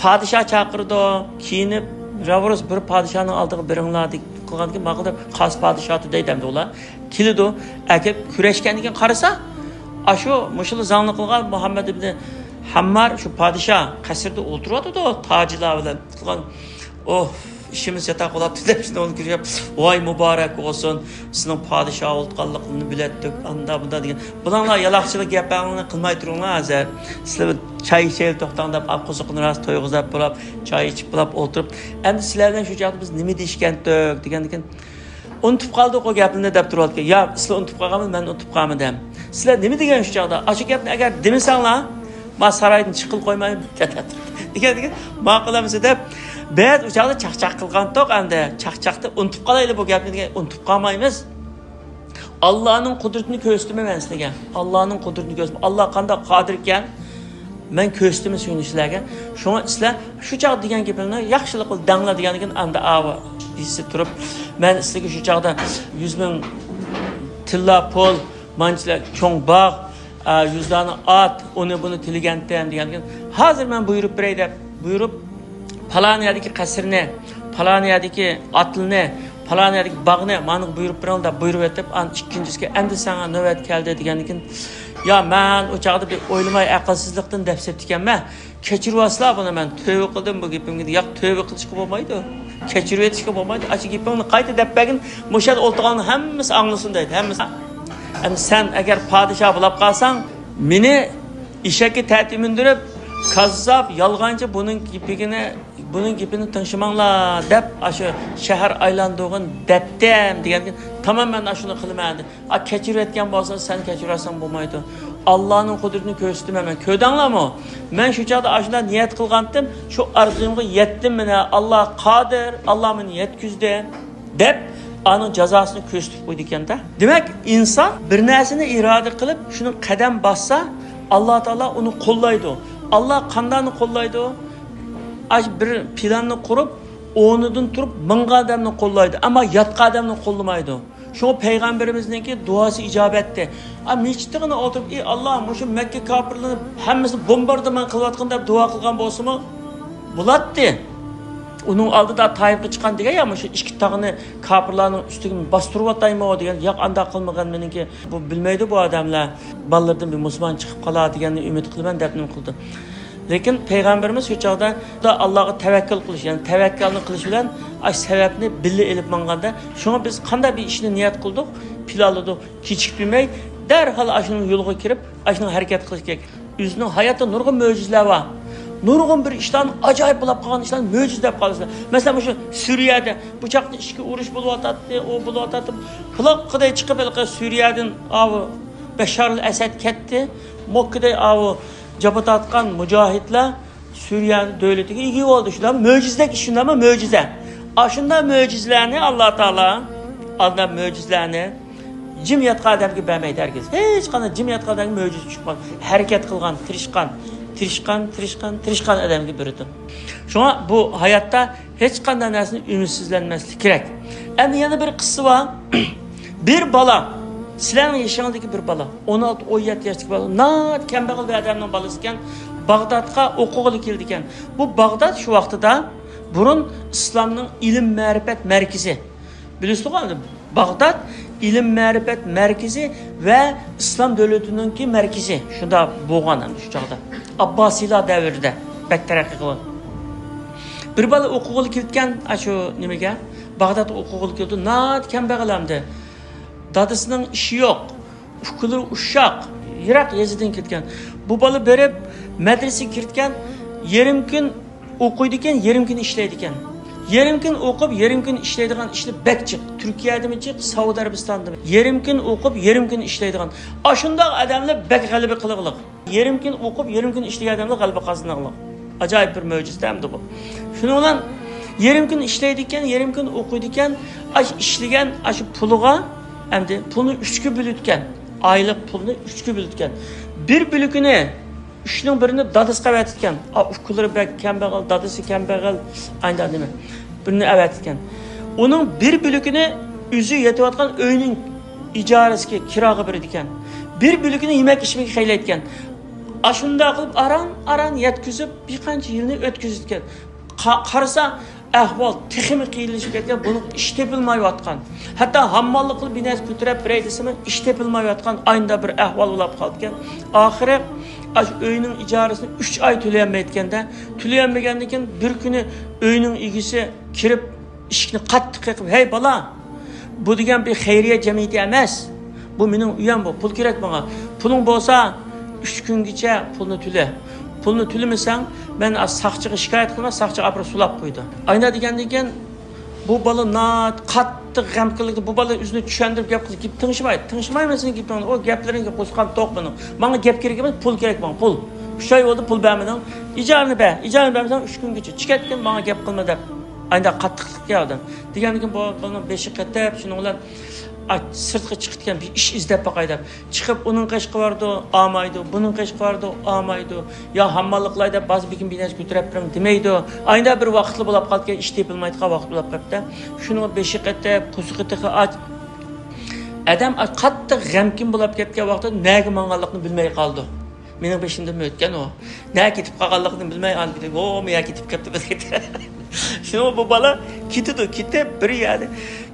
پادىشاھ چاقىرىدۇ، كىيىنىپ، راۋۇرۇس بىر پادىشاھنىڭ ئالدىغا بېرىڭلار دېگەن قىلغاندىكىن، ماقۇل دەپ، قاس پادىشاھتۇ دەيدۇ ئەمدى ئۇلار. كېلىدۇ، ئەكېلىپ كۆرۈشكەندىن كېيىن قارىسا، ئاشۇ مۇشۇلا زاڭلىق قىلغان مۇھەممەد ئىبنى ھەممار شۇ پادىشاھ قەسىردە ئولتۇرۇۋاتىدۇ، تاجلار بىلەن قىلغان. ئوھ، ئىشىمىز چاتاق بولاپتۇ دەپ شۇنى ئۇنى كۆرۈپ، ۋاي مۇبارەك بولسۇن، سىزنىڭ پادىشاھ بولۇۋاتقانلىقىڭىزنى بىلەتتۇق، ئاندا بۇندا دېگەن. بۇلارلا يالاقچىلىق گەپلەرنى قىلماي تۇرۇڭلار ھازىر. سىلەر بىر چاي ئىچەيلى توختاڭ دەپ، قورسىقىنى راست تويغۇزۇپ بولاپ، چاي ئىچىپ بولاپ ئولتۇرۇپ، ئەمدى سىلەر بىلەن شۇ چاغدا بىز نېمە دېيىشكەنتۇق دېگەندىكىن، ئۇنتۇپ قالدۇق ئۇ گەپنى دەپ تۇرۇۋاتىدىكەن. يا، سىلەر ئۇنتۇپ قالغانمۇ، مەن ئۇنتۇپ قالمىدىم. سىلەر نېمە دېگەن شۇ چاغدا؟ ئاشۇ گەپنى ئەگەر دېمىسەڭلار، ما سارايدىن چىققىلى قويمايمەن دېگەن، دېگەن، ماقۇل ئەمىسە دەپ، بىز ئۇ چاغدا چاقچاق قىلغانتۇق ئەمدى. چاقچاقتا ئۇنتۇپ قالايلى بۇ گەپنى دېگەن، ئۇنتۇپ قالمايمىز. ئاللانىڭ قۇدرىتىنى كۆرسىتىمەن مەن سىلەرگە. ئاللانىڭ قۇدرىتىنى كۆرسىتىمەن. ئاللا قانداق قادىر ئىكەن، مەن كۆرسىتىمەن شۇنى سىلەرگە. شۇڭا سىلەر شۇ چاغ دېگەن گېپىڭلارنى ياخشىلىق بىلەن دەڭلار دېگەندىكىن ئاندا ئاۋۇ دېسە تۇرۇپ، مەن سىلەرگە شۇ چاغدا يۈز مىڭ تىللا پۇل، مانچىلار چوڭ باغ، ئا، يۈز دانە ئات، ئۇنى بۇنى تىلىگەنتىم دېگەندىكىن، ھازىر مەن بۇيرۇپ بېرەي دەپ بۇيرۇپ، پالان يەردىكى قەسىرنى، پالان يەردىكى ئاتلىنى، پالان يەردىكى باغنى ماڭا بۇيرۇپ بېرىڭ دەپ بۇيرۇپ ئېتىپ، ئان ئىككىنچىسىگە ئەمدى ساڭا نۆۋەت كەلدى دېگەندىكىن، يا مەن ئۇ چاغدا بىر ئويلىماي ئەقىلسىزلىقتىن دەپ سېتىپتىكەنمەن. كەچۈرۈۋالسىلا بۇنى، مەن تۆۋە قىلدىم بۇ گېپىمگە. ياق، تۆۋە قىلىشقا بولمايدۇ. كەچۈرۈۋېتىشكە بولمايدۇ. ئاشۇ گېپىڭنى قايتا دەپ بەرگىن، مۇشۇ يەردە ئولتۇرغاننىڭ ھەممىسى ئاڭلىسۇن دەيدۇ. ھەممىسى. ئەمدى سەن ئەگەر پادىشاھ بولاپ قالساڭ، مېنى ئېشەككە تەتۈر مىندۈرۈپ، كاززاپ، يالغانچى، بۇنىڭ گېپىگىنى، بۇنىڭ گېپىنى تىڭشىماڭلار دەپ، ئاشۇ شەھەر ئايلاندۇرغىن دەتتىم دېگەندىن، تامام، مەن ئاشۇنى قىلىمەن دېدى. ئا، كەچۈرۈۋەتكەن بولسا، سەن كەچۈرۈۋەتسەڭ بولمايدۇ. ئاللانىڭ قۇدرىتىنى كۆرسىتىمەن مەن. كۆردۈڭلارمۇ؟ مەن شۇ چاغدا ئاشۇنداق نىيەت قىلغانتىم، شۇ ئارزۇيۇمغا يەتتىم مانا. ئاللا قادىر، ئاللا مېنى يەتكۈزدى، دەپ، ئانىڭ جازاسىنى كۆرسىتىپ قويىدىكەن-دە. دېمەك، ئىنسان بىر نەرسىنى ئىرادە قىلىپ، شۇنىڭ قەدەم باسسا، ئاللا تائالا ئۇنى قوللايدۇ. ئاللا قانداقنى قوللايدۇ؟ ئاش بىر پىلاننى قۇرۇپ، ئورنىدىن تۇرۇپ ماڭغان ئادەمنى قوللايدۇ، ئەمما ياتقان ئادەمنى قوللىمايدۇ. شۇڭا پەيغەمبىرىمىزنىڭكى دۇئاسى ئىجابەتتى. ئا، مېچىتىغىنا ئولتۇرۇپ، ئى ئاللا، مۇشۇ مەككە كاپىرلىرىنى ھەممىسىنى بومباردىمان قىلىۋاتقىن دەپ دۇئا قىلغان بولسىمۇ بولاتتى. ئۇنىڭ ئالدىدا تائىپقا چىققان دېگەن، يا مۇشۇ ئىككى تاغنى كاپىرلارنىڭ ئۈستىگە باستۇرۇۋاتايمۇ دېگەن، ياق، ئانداق قىلمىغان مېنىڭكى، بۇ بىلمەيدۇ بۇ ئادەملەر، بالىلىرىدىن بىر مۇسۇلمان چىقىپ قالار دېگەننى ئۈمىد قىلىمەن دەپ نېمە قىلدى. لېكىن پەيغەمبىرىمىز شۇ چاغدا ئاللاغا تەۋەككۈل قىلىش، يەنى تەۋەككۈلنى قىلىش بىلەن ئاشۇ سەۋەبنى بىللە ئېلىپ ماڭغاندا، شۇڭا بىز قانداق بىر ئىشنى نىيەت قىلدۇق، پىلانلىدۇق، كېچىكىپ يۈرمەي، دەرھال ئاشۇنىڭ يولىغا كىرىپ، ئاشۇنىڭ ھەرىكەت قىلىش كېرەك. ئۆزىنىڭ ھاياتىدا نۇرغۇن مۆجىزىلەر بار. نۇرغۇن بىر ئىشلارنى، ئاجايىپ بولاپ قالغان ئىشلارنى مۆجىزە دەپ قالىسىلەر. مەسىلەن، مۇشۇ سۈرىيەدە بۇ چاغدا ئىچكى ئۇرۇش بولۇۋاتاتتى، ئۇ بولۇۋاتاتتى. لاققىدەي چىقىپ ھېلىقى سۈرىيەدىن ئاۋۇ بەشار ئەل ئەسەد كەتتى. مەككىدەي ئاۋۇ جابا تارتقان مۇجاھىدلار سۈرىيە دۆلىتىگە ئىگە بولدى. شۇنداقمۇ؟ مۆجىزىدەك ئىش شۇنداقمۇ؟ مۆجىزە. ئاشۇنداق مۆجىزىلەرنى ئاللا تائالا، ئاللا مۆجىزىلەرنى جىم ياتقان ئادەمگە بەرمەيدۇ ھەرگىز. ھېچقانداق جىم ياتقان ئادەمگە مۆجىزە چۈشۈپ قالمايدۇ. ھەرىكەت قىلغان، تىرىشقان، تىرىشقان، تىرىشقان، تىرىشقان ئادەمگە بېرىدۇ. شۇڭا بۇ ھاياتتا ھېچقانداق نەرسىنى ئۈمىدسىزلەنمەسلىك كېرەك. ئەمدى يەنە بىر قىسسا بار. بىر بالا، سىلەرنىڭ يېشىڭىزدىكى بىر بالا، ئون ئالتە، ئون يەتتە ياشتىكى بالا، ناھايىتى كەمبەغەل بىر ئادەمنىڭ بالىسى ئىكەن، باغدادقا ئوقۇغىلى كېلىدىكەن. بۇ باغداد شۇ ۋاقتىدا بۇرۇن ئىسلامنىڭ ئىلىم مەرىپەت مەركىزى. بىلىسىزغۇ ئەمدى، باغداد ئىلىم مەرىپەت مەركىزى ۋە ئىسلام دۆلىتىنىڭكى مەركىزى شۇنداق بولغان ئەمدى شۇ چاغدا. ئابباسىيلار دەۋرىدە بەك تەرەققىي قىلغان. بىر بالا ئوقۇغىلى كېلىدىكەن، ئاشۇ نېمىگە، باغدادقا ئوقۇغىلى كېلىدۇ. ناھايىتى كەمبەغەل ئەمدى. دادىسىنىڭ ئىشى يوق. ئۇكىلىرى ئۇششاق. يىراق يېزىدىن كەتكەن. بۇ بالا بېرىپ مەدرىسىگە كىرىدىكەن. يېرىم كۈن ئوقۇيدىكەن، يېرىم كۈن ئىشلەيدىكەن. يېرىم كۈن ئوقۇپ، يېرىم كۈن ئىشلەيدىغان ئىشلار بەك جىق. تۈركىيەدىمۇ جىق، سەئۇدى ئەرەبىستاندىمۇ. يېرىم كۈن ئوقۇپ، يېرىم كۈن ئىشلەيدىغان. ئاشۇنداق ئادەملەر بەك غەلىبە قىلغۇلۇق. يېرىم كۈن ئوقۇپ، يېرىم كۈن ئىشلىگەن ئادەملەر غەلىبە قازىنىدىغان. ئاجايىپ بىر مۆجىزە ئەمدى بۇ. شۇنىڭ بىلەن يېرىم كۈن ئىشلەيدىكەن، يېرىم كۈن ئوقۇيدىكەن. ئاش ئىشلىگەن ئاشۇ پۇلىغا ئەمدى پۇلنى ئۈچكە بۆلىدىكەن. ئايلىق پۇلنى ئۈچكە بۆلىدىكەن. بىر بۆلىكىنى، ئۈچنىڭ بىرىنى دادىسىغا ئەۋەتىدىكەن. ئا، ئۇكىلىرى بەك كەمبەغەل، دادىسى كەمبەغەل، ئايدا نېمە، بىرنى ئەۋەتىدىكەن. ئۇنىڭ بىر بۆلىكىنى ئۆزى يېتىۋاتقان ئۆينىڭ ئىجارىسىگە، كىراغا بېرىدىكەن. بىر بۆلىكىنى يېمەك ئىچمەككە خەجلەيدىكەن. ئاشۇنداق قىلىپ ئاران، ئاران يەتكۈزۈپ، بىر قانچە يىلنى ئۆتكۈزىدىكەن. قا-، قارىسا، ئەھۋال تېخىمۇ قىيىنلىشىپ كەتكەن، بۇنىڭ ئىش تېپىلمايۋاتقان. ھەتتا ھامماللىق قىلىپ بىر نەرسە كۆتۈرۈپ بېرەي دېسىمۇ، ئىش تېپىلمايۋاتقان ئاينىدا بىر ئەھۋال بولاپ قالىدىكەن. ئاخىرى ئاشۇ ئۆينىڭ ئىجارىسىنى ئۈچ ئاي تۆلىيەلمەيدىكەن-دە، تۆلىيەلمىگەندىن كېيىن بىر كۈنى ئۆينىڭ ئىگىسى كىرىپ، ئىشىكنى قاتتىق قېقىپ، «ھەي، بالا! بۇ دېگەن بىر خەيرىيە جەمئىيىتى ئەمەس. بۇ مېنىڭ ئۆيەم بۇ. پۇل كېرەك ماڭا. پۇلۇڭ بولسا، ئۈچ كۈنگىچە پۇلنى تۆلە. پۇلنى تۆلىمىسەڭ، مەن ساقچىغا شىكايەت قىلىمەن، ساقچى ئاپىرىپ سولاپ قويىدۇ.» ئاينا دېگەندىن كېيىن، بۇ بالا ناھايىتى قاتتىق غەم قىلدى. بۇ بالا ئۆزىنى چۈشەندۈرۈپ گەپ قىلدى. گېپى تىڭشىمايدۇ. تىڭشىمايمەن سېنىڭ گېپىڭنى. ئۇ گەپلىرىڭگە قوشقان توق مېنىڭ. ماڭا گەپ كېرەك ئەمەس، پۇل كېرەك ماڭا، پۇل. ئۈچ ئاي بولدى، پۇل بەرمىدىڭ. ئىجارىنى بەر. ئىجارىنى بەرمىسەڭ، ئۈچ كۈنگىچە چىقىپ كەتكىن، ماڭا گەپ قىلما دەپ. ئاينا قاتتىقلىق يا ئادەم. دېگەندىن كېيىن بۇ، بۇنىڭ بېشى قېتىپ، شۇنىڭ بىلەن، ئاي، سىرتقا چىقىدىكەن، بىر ئىش ئىزدەپ باقاي دەپ. چىقىپ، ئۇنىڭ قېشىغا بارىدۇ، ئالمايدۇ، بۇنىڭ قېشىغا بارىدۇ، ئالمايدۇ. يا ھامماللىق قىلاي دەپ، بازا بىر كۈن بىر نەرسە كۆتۈرۈپ بېرىڭ دېمەيدۇ. ئاينىدا بىر ۋاقىتلا بولاپ قالىدىكەن، ئىش تېپىلمايدىغان ۋاقىت بولاپ قاپتۇ. شۇنىڭ بېشى قېتىپ، قورسىقى تېخى ئاچ. ئادەم قاتتىق غەمكىن بولاپ كەتكەن ۋاقىتتا نەگە ماڭغانلىقىنى بىلمەي قالىدۇ. مېنىڭ بېشىمدىنمۇ ئۆتكەن ئۇ. نە كېتىپ قالغانلىقىنى بىلمەي، ئاندىن كېيىن، «ھو، مەيە كېتىپ قاپتۇ» دەيدۇ. شۇڭا بۇ بالا كېتىدۇ، كېتىپ بىر يەردە،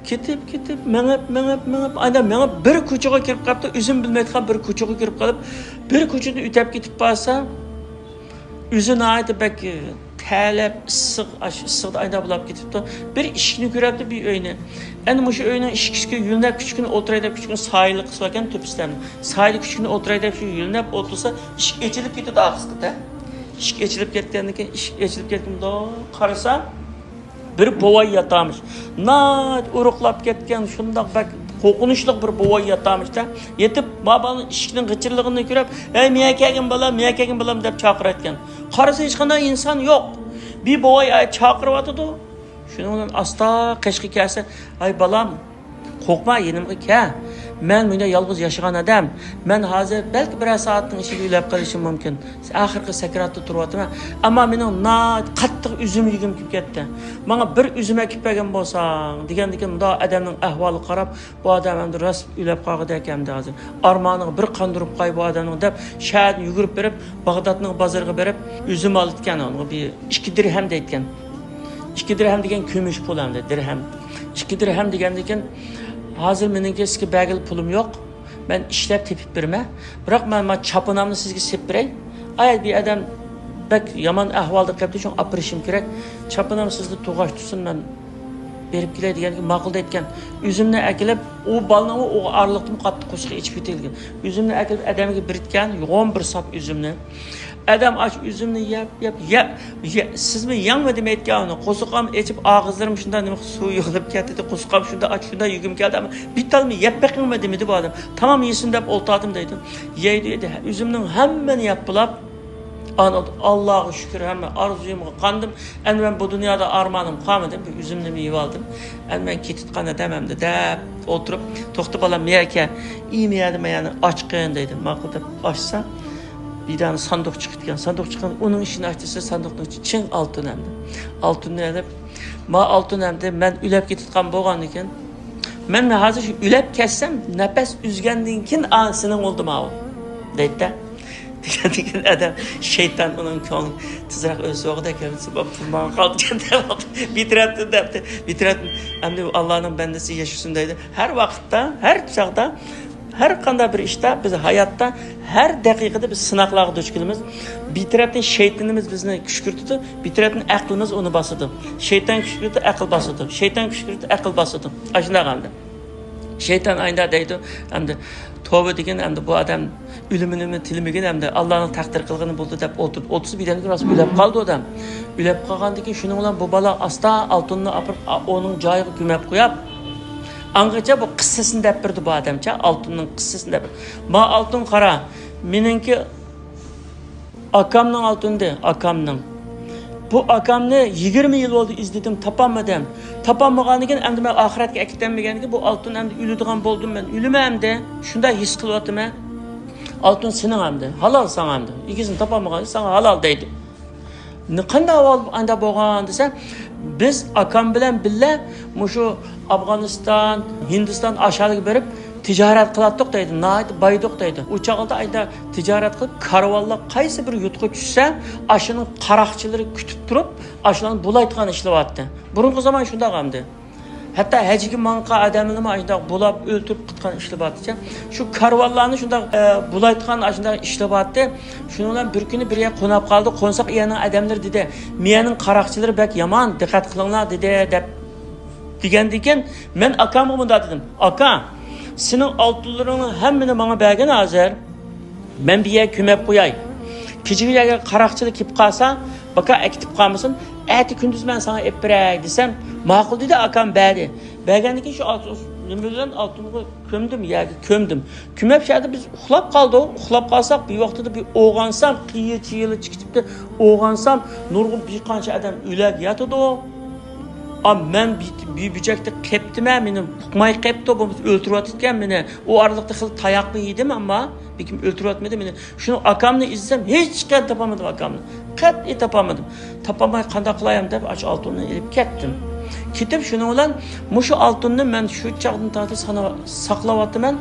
كېتىپ، كېتىپ، مېڭىپ، مېڭىپ، مېڭىپ، ئاندىن مېڭىپ بىر كوچىغا كىرىپ قاپتۇ، ئۆزىمۇ بىلمەيدىغان بىر كوچىغا كىرىپ قېلىپ، بىر كوچىدىن ئۆتۈپ كېتىپ بارسا، ئۆزى ناھايىتى بەك، تەرلەپ، ئىسسىق، ئاشۇ ئىسسىقتا ئايدا بولاپ كېتىپتۇ. بىر ئىشىكنى كۆرەپتۇ، بىر ئۆينى. ئەنە مۇشۇ ئۆينىڭ ئىشىكىگە يۆلىنەپ، كىچىككىنە ئولتۇراي دەپ، كىچىككىنە سايىلىق قىلىۋالغان تۆپىسىدە. سايىلىق كىچىككىنە ئولتۇراي دەپ، شۇ يۆلىنەپ ئولتۇرسا، ئىشىك ئېچىلىپ كېتىدۇ ئارقىسىدا. ئىشىك ئېچىلىپ كەتكەندىن كېيىن، ئىشىك ئېچىلىپ كەتكەندە قارىسا، بىر بوۋاي ياتامىش. ناھايىتى ئورۇقلاپ كەتكەن، شۇنداق بەك قورقۇنچلۇق بىر بوۋاي ياتامىشتا. يېتىپ، ما بالىنىڭ ئىشىكنىڭ غىچىرلىقىنى كۆرۈپ، «ھەي، مېيە كەلگىن بالام، مېيە كەلگىن بالام» دەپ چاقىرىۋاتقان. قارىسا، ھېچقانداق ئىنسان يوق. بىر بوۋاي چاقىرىۋاتىدۇ. شۇنىڭ بىلەن ئاستا قېشىغا كەلسە، «ھەي، بالام، قورقما، يېنىمغا كەل. مەن مۇنداق يالغۇز ياشىغان ئادەم. مەن ھازىر بەلكى بىرەر سائەتنىڭ ئىچىدە ئۆلۈپ قېلىشىم مۇمكىن. ئاخىرقى سەكراتتا تۇرۇۋاتىمەن. ئەمما مېنىڭ ناھايىتى قاتتىق ئۈزۈم يېگۈم كېلىپ كەتتى. ماڭا بىر ئۈزۈم ئەكىپ بەرگەن بولساڭ» دېگەندىكىن، مۇنداق ئادەمنىڭ ئەھۋالىغا قاراپ، «بۇ ئادەم ئەمدى راست ئۆلۈپ قالغۇدەك ئەمدى ھازىر. ئارمانىغا بىر قاندۇرۇپ قوي بۇ ئادەمنىڭ» دەپ، شەھەردىن يۈگۈرۈپ بېرىپ، باغدادنىڭ بازىرىغا بېرىپ، ئۈزۈم ئالىدىكەن. ئۇنىڭغا بىر ئىككى دىرھەم دەيدىكەن. ئىككى دىرھەم دېگەن كۈمۈش پۇل ئەمدى، دىرھەم. ئىككى دىرھەم دېگەندىكىن، «ھازىر مېنىڭكى سىزگە بەرگىلى پۇلۇم يوق. مەن ئىشلەپ تېپىپ بېرىمەن. بىراق، مەن، مەن چاپىنىمنى سىزگە سېلىپ بېرەي. ئاي، بىر ئادەم بەك يامان ئەھۋالدا قېلىپتۇ، شۇڭا ئاپىرىشىم كېرەك. چاپىنىم سىزدە توغاچ تۇرسۇن، مەن بېرىپ كېلەي» دېگەندىكىن، «ماقۇل» دەيدىكەن. ئۈزۈمنى ئەكېلىپ، ئۇ بالىنىڭمۇ ئۇ ئارىلىقتىمۇ قاتتىق قورسىقى ئېچىپ كېتىدىكەن. ئۈزۈمنى ئەكېلىپ ئادەمگە بېرىدىكەن، يوغان بىر ساپ ئۈزۈمنى. ئادەم ئاشۇ ئۈزۈمنى يەپ، يەپ، يەپ، يە-، «سىزمۇ يەڭمۇ» دېمەيدىكەن ئۇنى. «قورسىقىم ئېچىپ، ئاغىزلىرىم شۇنداق نېمە سۇ يىغىلىپ كەتتى، قورسىقىم شۇنداق ئاچ، شۇنداق يېگۈم كەلدى، ئەمما بىتالماي يەپ بېقىڭمۇ» دېمىدى بۇ ئادەم. «تامام يېسۇن» دەپ ئولتۇردۇم دەيدۇ. يەيدۇ، يەيدۇ. ئۈزۈمنىڭ ھەممىنى يەپ بولاپ، ئانا، ئاللاغا شۈكۈر، ھەممە ئارزۇيۇمغا قاندىم. ئەمدى مەن بۇ دۇنيادا ئارمانىم قالمىدى. بىر ئۈزۈمنىمۇ يېۋالدىم. ئەمدى مەن كېتىۋاتقان ئادەم ئەمدى دەپ ئولتۇرۇپ، «توختا بالام، مېيەكە، ئى مېيەدە مەيەنى ئاچقىن» دەيدۇ. ماقۇل دەپ ئاچسا، بىر دانە ساندۇق چىقىدىكەن. ساندۇق چىققان، ئۇنىڭ ئىچىنى ئاچسا، ساندۇقنىڭ ئىچى چىڭ ئالتۇن ئەمدى. ئالتۇننى ئېلىپ، «ما ئالتۇن ئەمدى، مەن ئۆلۈپ كېتىدىغان بولغاندىكىن، مەن ھازىر شۇ ئۆلۈپ كەتسەم، نەپەس ئۈزگەندىن كېيىن ئا، سېنىڭ بولدى ماۋۇ» دەيدىدە. دېگەندىكىن ئادەم، شەيتان ئۇنىڭ كۆڭلى تېزرەك ئۆلسە بولغۇدەك، ھەممىسى بولۇپ، پۇل ماڭا قالدىكەن دەپ، بىر تەرەپتىن دەپتۇ، بىر تەرەپتىن ئەمدى ئاللانىڭ بەندىسى ياشىسۇن دەيدۇ. ھەر ۋاقىتتا، ھەر چاغدا، ھەر قانداق بىر ئىشتا، بىز ھاياتتا ھەر دەقىقىدە بىز سىناقلارغا دۇچ كېلىمىز. بىر تەرەپتىن شەيتىنىمىز بىزنى كۈشكۈرتىدۇ، بىر تەرەپتىن ئەقلىمىز ئۇنى باسىدۇ. شەيتان كۈشكۈرتىدۇ، ئەقىل باسىدۇ. شەيتان كۈشكۈرتىدۇ، ئەقىل باسىدۇ. ئاشۇنداق ئەمدى. شەيتان ئايدا دەيدۇ، ئەمدى توۋا دېگىن، ئەمدى بۇ ئادەم ئۆلۈمىنىمۇ تىلىمىگىن، ئەمدى ئاللانىڭ تەقدىر قىلغىنى بولدى دەپ ئولتۇرۇپ، ئولتۇرسا، بىردەمدىن كېيىن راست ئۆلۈپ قالدى ئادەم. ئۆلۈپ قالغاندىن كېيىن شۇنىڭ بىلەن بۇ بالا ئاستا ئالتۇننى ئاپىرىپ، ئا-، ئۇنىڭ جايىغا كۆمۈپ قويۇپ، ئاڭغىچە بۇ قىسسىسىنى دەپ بېرىدۇ بۇ ئادەمچە، ئالتۇننىڭ قىسسىسىنى دەپ بېرىدۇ. «ما ئالتۇن قارا، مېنىڭكى ئاكامنىڭ ئالتۇنىدى، ئاكامنىڭ. بۇ ئاكامنى يىگىرمە يىل بولدى ئىزدىدىم، تاپالمىدىم. تاپالمىغاندىن كېيىن ئەمدى مەن ئاخىرەتكە ئەكېتەلمىگەندىن كېيىن بۇ ئالتۇن ئەمدى ئۆلىدىغان بولدۇم مەن. ئۆلىمەن ئەمدى. شۇنداق ھېس قىلىۋاتىمەن. ئالتۇن سېنىڭ ئەمدى. ھالال ساڭا ئەمدى. ئىگىسىنى تاپالمىغان ساڭا ھالال» دەيدۇ. «نە-، قانداق ئەھۋال ئانداق بولغان؟» دېسە، «بىز ئاكام بىلەن بىللە مۇشۇ ئافغانىستان، ھىندىستان ئاشۇلارغا بېرىپ تىجارەت قىلاتتۇق» دەيدۇ، «ناھايىتى بايدۇق» دەيدۇ. «ئۇ چاغدا ئايدا تىجارەت قىلىپ، كارۋانلار قايسى بىر يۇرتقا چۈشسە، ئاشۇنىڭ قاراقچىلىرى كۈتۈپ تۇرۇپ، ئاشۇلارنى بۇلايتقان ئىشلىۋاتتى. بۇرۇنقى زامان شۇنداق ئەمدى. ھەتتا ھەجگە ماڭغان ئادەملىرىمۇ ئاشۇنداق بۇلاپ ئۆلتۈرۈپ قىتقان ئىشلىۋاتتىچە. شۇ كارۋانلارنى شۇنداق، ئە، بۇلايتقان ئاشۇنداق ئىشلىۋاتتى. شۇنىڭ بىلەن بىر كۈنى بىر يەرگە قوناپ قالدى. قونساق، ئۇ يەرنىڭ ئادەملىرى دېدى، 'مىيەنىڭ قاراقچىلىرى بەك يامان، دىققەت قىلىڭلار' دېدى» دەپ دېگەندىن كېيىن، مەن ئاكامغا مۇنداق دېدىم، «ئاكا، سېنىڭ ئالتۇنلىرىڭنىڭ ھەممىنى ماڭا بەرگىن ھازىر. مەن بۇ يەرگە كۆمۈپ قوياي. كېچىگە يەرگە قاراقچىلار كېلىپ قالسا، باكا ئەكېتىپ قالمىسۇن، ئەتە كۈندۈز مەن ساڭا ئېلىپ بېرەي» دېسەم، «ماقۇل» دېدى، ئاكام بەردى. بەرگەندىن كېيىن شۇ ئالتۇن، نېمە بىلەن ئالتۇنغا كۆمدۈم، يەرگە كۆمدۈم. كۆمۈپ شۇ يەردە بىز ئۇخلاپ قالدۇق. ئۇخلاپ قالساق، بىر ۋاقتىدا بىر ئويغانسام، قىيا چىيىلى چىقىپ كېتىپتۇ. ئويغانسام، نۇرغۇن بىر قانچە ئادەم ئۆلەك ياتىدۇ. ئا، مەن بىر، بىر بۇچاكتا قېپتىمەن، مېنى ئۇقماي قېپتۇ، بولمىسا ئۆلتۈرۈۋاتىدىكەن مېنى. ئۇ ئارىلىقتا خېلى تاياقمۇ يېدىم، ئەمما لېكىن ئۆلتۈرۈۋەتمىدى مېنى. شۇنىڭ ئاكامنى ئىزدىسەم، ھېچقاچان تاپالمىدىم ئاكامنى. قەتئىي تاپالمىدىم. تاپالماي قانداق قىلايام دەپ، ئاشۇ ئالتۇننى ئېلىپ كەتتىم. كېتىپ، شۇنىڭ بىلەن مۇشۇ ئالتۇننى مەن شۇ چاغدىن تارتىپ سانا-، ساقلاۋاتىمەن.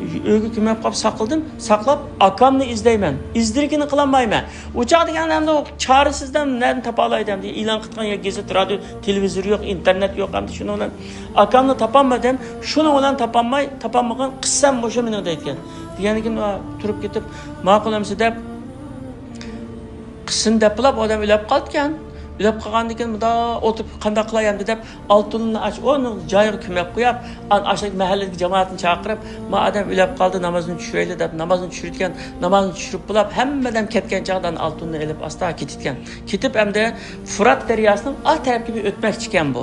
ئۆيگە كۆمۈپ قاپ ساقلىدىم. ساقلاپ، ئاكامنى ئىزدەيمەن. ئىزدىرىكىنى قىلالمايمەن. ئۇ چاغدا دېگەن ئەمدى ئۇ چارىسىزدە نەدىن تاپالايدۇ ئەمدى؟ ئېلان قىلىدىغان يا گېزىت، رادىيو، تېلېۋىزور يوق، ئىنتېرنېت يوق ئەمدى. شۇنىڭ بىلەن ئاكامنى تاپالمىدىم. شۇنىڭ بىلەن تاپالماي، تاپالمىغان قىسسەم مۇشۇ مېنىڭ دەيدىكەن. دېگەندىن كېيىن، ئا، تۇرۇپ كېتىپ، ماقۇل ئەمسە دەپ، قىسسىنى دەپ بولاپ ئادەم ئۆلۈپ قالىدىكەن. ئۆلۈپ قالغاندىن كېيىن مۇنداق ئولتۇرۇپ قانداق قىلاي ئەمدى دەپ، ئالتۇننى ئاش ئۇنىڭ جايىغا كۆمۈپ قويۇپ، ئان ئاشۇ مەھەللىدىكى جامائەتنى چاقىرىپ، ما ئادەم ئۆلۈپ قالدى، نامازنى چۈشۈرەيلى دەپ، نامازنى چۈشۈرۈۋەتكەن. نامازنى چۈشۈرۈپ بولۇپ، ھەممە ئادەم كەتكەن چاغدا ئالتۇننى ئېلىپ ئاستا كېتىدىكەن. كېتىپ ئەمدى فۇرات دەرياسىنىڭ ئا تەرەپكە بىر ئۆتمەكچىكەن بۇ.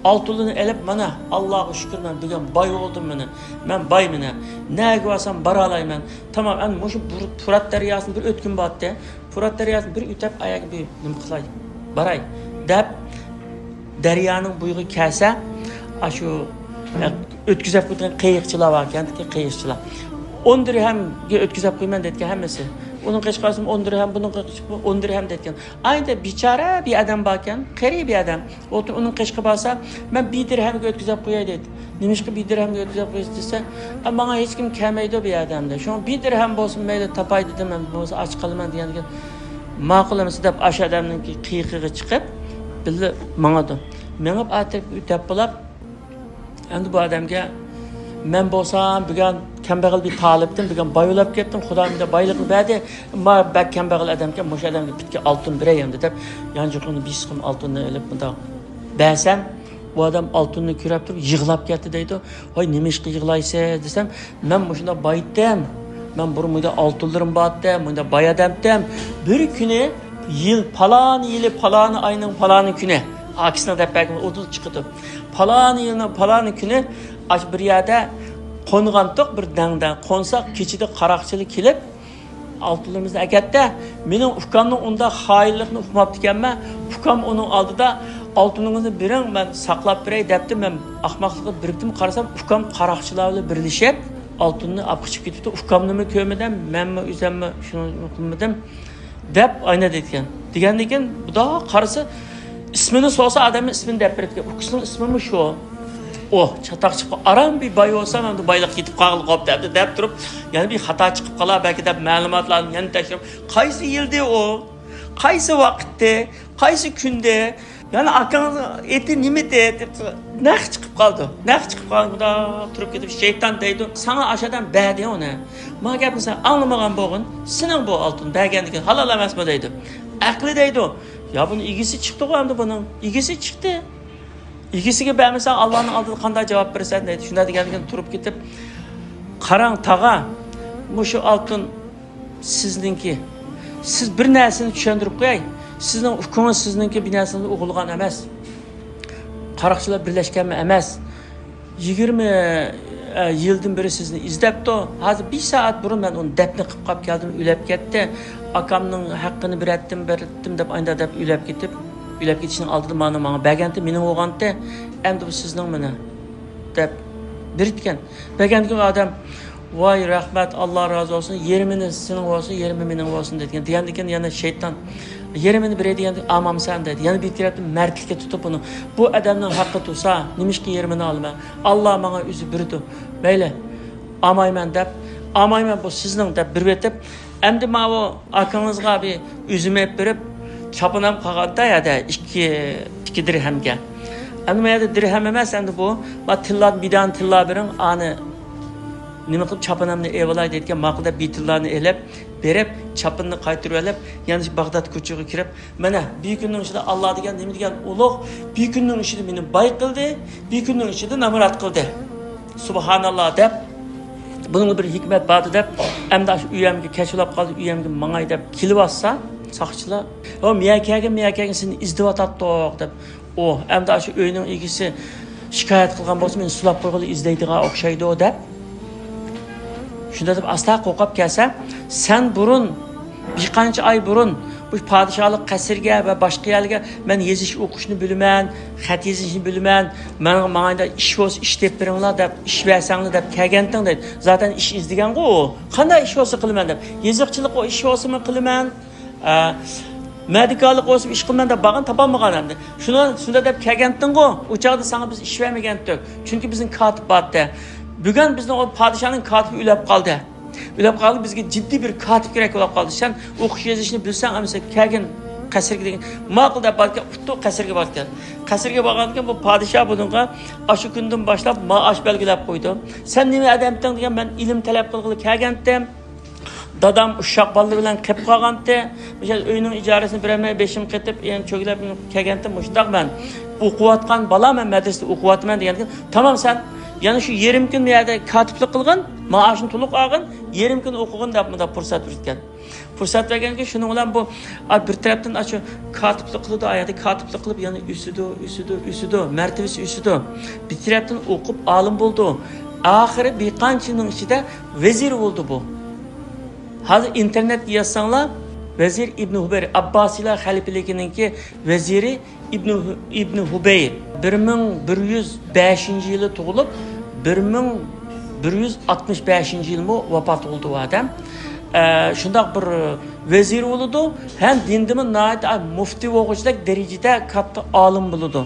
ئالتۇننى ئېلىپ، مانا، ئاللاغا شۈكۈر، مەن بۈگۈن باي بولدۇم، مانا، مەن باي، مانا، نەگە بارسام بارالايمەن. تامام، ئەمدى مۇشۇ بۇر-، پۇرات دەرياسىنى بىر ئۆتكۈم بارتتى. پۇرات دەرياسىنى بىر ئۆتەپ، ئاياغى بىر نېمە قىلاي، باراي دەپ، دەريانىڭ بويىغا كەلسە، ئاشۇ، ئە، ئۆتكۈزۈپ قويىدىغان قېيىقچىلار باركەن، قېيىقچىلار. ئون دىرھەمگە ئۆتكۈزۈپ قويىمەن دەيدىكەن ھەممىسى. ئۇنىڭ قېشىغا قارىسام، ئون دىرھەم، بۇنىڭ قېشىغا ئون دىرھەم دەيدىكەن. ئايدا بىچارە بىر ئادەم باركەن، قېرى بىر ئادەم. ئۇنىڭ قېشىغا بارسا، مەن بىر دىرھەمگە ئۆتكۈزۈپ قوياي دەيدۇ. نېمىشقا بىر دىرھەمگە ئۆتكۈزۈپ قويىسىز دېسە، ئە، ماڭا ھېچكىم كەلمەيدۇ بۇ يەردە ئەمدى. شۇڭا بىر دىرھەم بولسۇن مەيلى تاپاي دېدىم، مەن بولمىسا ئاچ قالىمەن دېگەندىكىن، ماقۇل ئەمىسە دەپ ئاشۇ ئادەمنىڭكى قېيىقىغا چىقىپ، بىللە ماڭىدۇ. مېڭىپ ئاتىرىپ ئۆتەپ بولاپ، ئەمدى بۇ ئادەمگە، مەن بولسام بۈگۈن كەمبەغەل بىر تالىپتىن، بۈگۈن باي بولاپ كەتتىم، خۇدا مېنى بايلىقنى بەردى، ما بەك كەمبەغەل ئادەمكەن، مۇشۇ ئادەمگە پۈتكە ئالتۇن بېرەي ئەمدى دەپ، يانچۇقىنى بىر سىقىم ئالتۇننى ئېلىپ مۇنداق بەرسەم، ئۇ ئادەم ئالتۇننى كۆرۈپ تۇرۇپ يىغلاپ كەتتى دەيدۇ. ۋاي، نېمىشقا يىغلايسىز دېسەم، مەن مۇشۇنداق بايتتىم. مەن بۇرۇن مۇنداق ئالتۇنلىرىم بارتتى، مۇنداق باي ئادەمتىم. بىر كۈنى يىل، پالان يىلى، پالان ئاينىڭ پالان كۈنى، ئاكىسىنىڭ دەپ بەرگەن ئۇدۇل چىقىدۇ. پالان يىلنىڭ پالان كۈنى ئاشۇ بىر يەردە قونغانتۇق، بىر دەڭدە قونساق، كېچىدە قاراقچىلار كېلىپ، ئالتۇنلىرىمىزنى ئەكەتتى. مېنىڭ ئۇكامنىڭ ئۇنداق خائىنلىقىنى ئۇقماپتىكەنمەن. ئۇكام ئۇنىڭ ئالدىدا، ئالتۇنىڭىزنى بېرىڭ، مەن ساقلاپ بېرەي دەپتۇ. مەن ئاخماقلىققا بېرىپتىم، قارىسام، ئۇكام قاراقچىلار بىلەن بىرلىشىپ، ئالتۇننى ئاپ قېچىپ كېتىپتۇ. ئۇكامنىمۇ كۆرمىدىم، مەنمۇ ئۆزۈممۇ شۇنى قىلمىدىم، دەپ ئاينا دەيدىكەن. دېگەندىن كېيىن، بۇدا قارىسا، ئىسمىنى سورىسا، ئادەمنىڭ ئىسمىنى دەپ بېرىدىكەن. ئۇكىسىنىڭ ئىسمىمۇ شۇ. ئۇ چاتاق چىقىپ، ئاران بىر باي بولسام، ئەمدى بايلىق كېتىپ قالغىلى قوپتى، ئەمدى دەپ تۇرۇپ، يەنە بىر خاتا چىقىپ قالا بەلكى دەپ، مەلۇماتلارنى يەنە تەكشۈرۈپ، قايسى يىلدى ئۇ؟ قايسى ۋاقىتتى؟ قايسى كۈندە؟ يەنە ئاكاڭ ئېتى نېمىدى؟ دەپ نەق چىقىپ قالدى. نەق چىقىپ قالغاندا تۇرۇپ كېتىپ، شەيتان دەيدۇ، ساڭا ئاشۇ ئادەم بەردى ئۇنى. ما گەپنى سەن ئاڭلىمىغان بولغىن، سېنىڭ بۇ ئالتۇن بەرگەندىن كېيىن ھالال ئەمەسمۇ دەيدۇ. ئەقلى دەيدۇ، يا بۇنىڭ ئىگىسى چىقتىغۇ ئەمدى بۇنىڭ. ئىگىسى چىقتى. ئىگىسىگە بەرمىسەڭ، ئاللانىڭ ئالدىدا قانداق جاۋاب بېرىسەن دەيدۇ. شۇنداق دېگەندىكىن تۇرۇپ كېتىپ، قاراڭ تاغا، مۇشۇ ئالتۇن سىزنىڭكى. سىز بىر نەرسىنى چۈشەندۈرۈپ قوياي. سىزنىڭ ئۇكىڭىز سىزنىڭكى بىر نەرسىنى ئوغرىلىغان ئەمەس. قاراقچىلار بىرلەشكەنمۇ ئەمەس. يىگىرمە، ئە، يىلدىن بېرى سىزنى ئىزدەپتۇ. ھازىر بىر سائەت بۇرۇن مەن ئۇنى دەپنە قىلىپ قاپ كەلدىم، ئۆلۈپ كەتتى. ئاكامنىڭ ھەققىنى بېرەتتىم، بېرەتتىم دەپ ئاينىدا دەپ ئۆلۈپ كېتىپ، ئۆلۈپ كېتىشنىڭ ئالدىدا مانا ماڭا بەرگەنتى، مېنىڭ بولغانتى. ئەمدى بۇ سىزنىڭ مېنى دەپ بېرىدىكەن. بەرگەندىكىن ئادەم، ۋاي رەھمەت، ئاللا رازى بولسۇن، يېرىمىنى سېنىڭ بولسۇن، يېرىمى مېنىڭ بولسۇن دېگەن. دېگەندىكىن يەنە شەيتان، يېرىمىنى بېرەي دېگەندە، ئامامسەن دەيدۇ. يەنە بىر تەرەپتىن مەردلىككە تۇتۇپ ئۇنى، بۇ ئادەمنىڭ ھەققى تۇرسا، نېمىشقا يېرىمىنى ئالىمەن؟ ئاللا ماڭا ئۆزى بېرىدۇ. مەيلى، ئالمايمەن دەپ، ئالمايمەن بۇ سىزنىڭ دەپ بېرىۋېتىپ، ئەمدى ماۋۇ ئاكىڭىزغا بىر ئۈزۈم ئېلىپ بېرىپ، چاپىنام قالغاندا يەردە ئىككى، ئىككى دىرھەمگە. ئەمدى ما يەردە دىرھەم ئەمەس، ئەمدى بۇ، ما تىللا، بىدان تىللا بېرىڭ، ئانى نېمە قىلىپ چاپىنامنى ئېلىۋالاي دەيدىكەن، ماقۇل دەپ بىر تىللانى ئېلىپ، بېرىپ، چاپىنىنى قايتۇرۇۋېلىپ، يەنە شۇ باغداد كوچىغا كىرىپ، مانا، بىر كۈننىڭ ئىچىدە ئاللا دېگەن نېمە دېگەن ئۇلۇغ، بىر كۈننىڭ ئىچىدە مېنى باي قىلدى، بىر كۈننىڭ ئىچىدە نامرات قىلدى. سۇبھاناللا دەپ، بۇنىڭدا بىر ھېكمەت باردى دەپ، ئەمدى ئاشۇ ئۆيەمگە كەچ بولاپ قالدى، ئۆيەمگە ماڭاي دەپ كېلىۋاتسا، ساقچىلار، ھو، مەيەر كەلگىن، مەيەر كەلگىن، سېنى ئىزدىۋاتاتتۇق دەپ. ئۇ، ئەمدى ئاشۇ ئۆينىڭ ئىگىسى شىكايەت قىلغان بولسا، مېنى سولاپ قويغىلى ئىزدەيدىغان ئوخشايدۇ دەپ. شۇنداق دەپ ئاستا قورقۇپ كەلسە، سەن بۇرۇن، بىر قانچە ئاي بۇرۇن بۇ پادىشاھلىق قەسىرگە ۋە باشقا يەرلەرگە مەن يېزىش ئوقۇشنى بىلىمەن، خەت يېزىشنى بىلىمەن، ماڭا، ماڭا ئىش بولسا ئىش تېپىپ بېرىڭلار دەپ، ئىش بەرسەڭلار دەپ كەلگەنتىڭ دەيدۇ. زاتەن ئىش ئىزدىگەنغۇ ئۇ. قانداق ئىش بولسا قىلىمەن دەپ. يېزىقچىلىق ئىش بولسىمۇ قىلىمەن. ئە، مەدىكارلىق بولسىمۇ ئىش قىلىمەن دەپ بارغان، تاپالمىغان ئەمدى. شۇنى، شۇنداق دەپ كەلگەنتىڭغۇ، ئۇ چاغدا ساڭا بىز ئىش بەرمىگەنتۇق. چۈنكى بىزنىڭ كاتىپ بارتى. بۈگۈن بىزنىڭ ئۇ پادىشاھنىڭ كاتىپى ئۆلۈپ قالدى. ئۆلۈپ قالدى، بىزگە جىددىي بىر كاتىپ كېرەك بولۇپ قالدى. سەن ئوقۇش يېزىشنى بىلسەڭ، ئەمىسە كەلگىن قەسىرگە دېگەن. ماقۇل دەپ باركەن، ئۇتتۇق قەسىرگە باركەن. قەسىرگە بارغاندىكىن بۇ پادىشاھ بۇنىڭغا ئاشۇ كۈندىن باشلاپ مائاش بەلگىلەپ قويدى. سەن نېمە ئادەمتىڭ دېگەن، مەن ئىلىم تەلەپ قىلغىلى كەلگەنتىم. دادام ئۇششاق بالىلىرى بىلەن قېلىپ قالغانتى. مىسال، ئۆينىڭ ئىجارىسىنى بېرەلمەي بېشىم قېتىپ، يەنە چۆگىلەپ كەلگەنتىم. مۇشۇنداق مەن ئوقۇۋاتقان بالا، مەن مەدرىسىدە ئوقۇۋاتىمەن دېگەندىكىن، تامام، سەن يەنە شۇ يېرىم كۈن بۇ يەردە كاتىپلىق قىلغىن، مائاشىنى تولۇق ئالغىن، يېرىم كۈن ئوقۇغىن دەپ مۇنداق پۇرسەت بېرىدىكەن. پۇرسەت بەرگەنكى، شۇنىڭ بىلەن بۇ، ئا، بىر تەرەپتىن ئاشۇ كاتىپلىق قىلىدۇ، ئايەردە كاتىپلىق قىلىپ يەنە ئۆسىدۇ، ئۆسىدۇ، ئۆسىدۇ، مەرتىۋىسى ئۆسىدۇ. بىر تەرەپتىن ئوقۇپ ئالىم بولىدۇ. ئاخىرى بىر قانچە يىلنىڭ ئىچىدە ۋەزىر بولدى بۇ. ھازىر ئىنتېرنېتكە يازساڭلار، ۋەزىر ئىبنى ھۇبەير، ئابباسىيلار خەلىپىلىكىنىڭكى ۋەزىرى ئىبنى، ئىبنى ھۇبەير، بىر مىڭ بىر يۈز بەشىنچى يىلى تۇغۇلۇپ، بىر مىڭ بىر يۈز ئاتمىش بەشىنچى يىلىمۇ ۋاپات بولدى بۇ ئادەم. ئە، شۇنداق بىر ۋەزىر بولىدۇ، ھەم دىندىمۇ ناھايىتى مۇفتى بولغۇچىدەك دەرىجىدە كاتتا ئالىم بولىدۇ.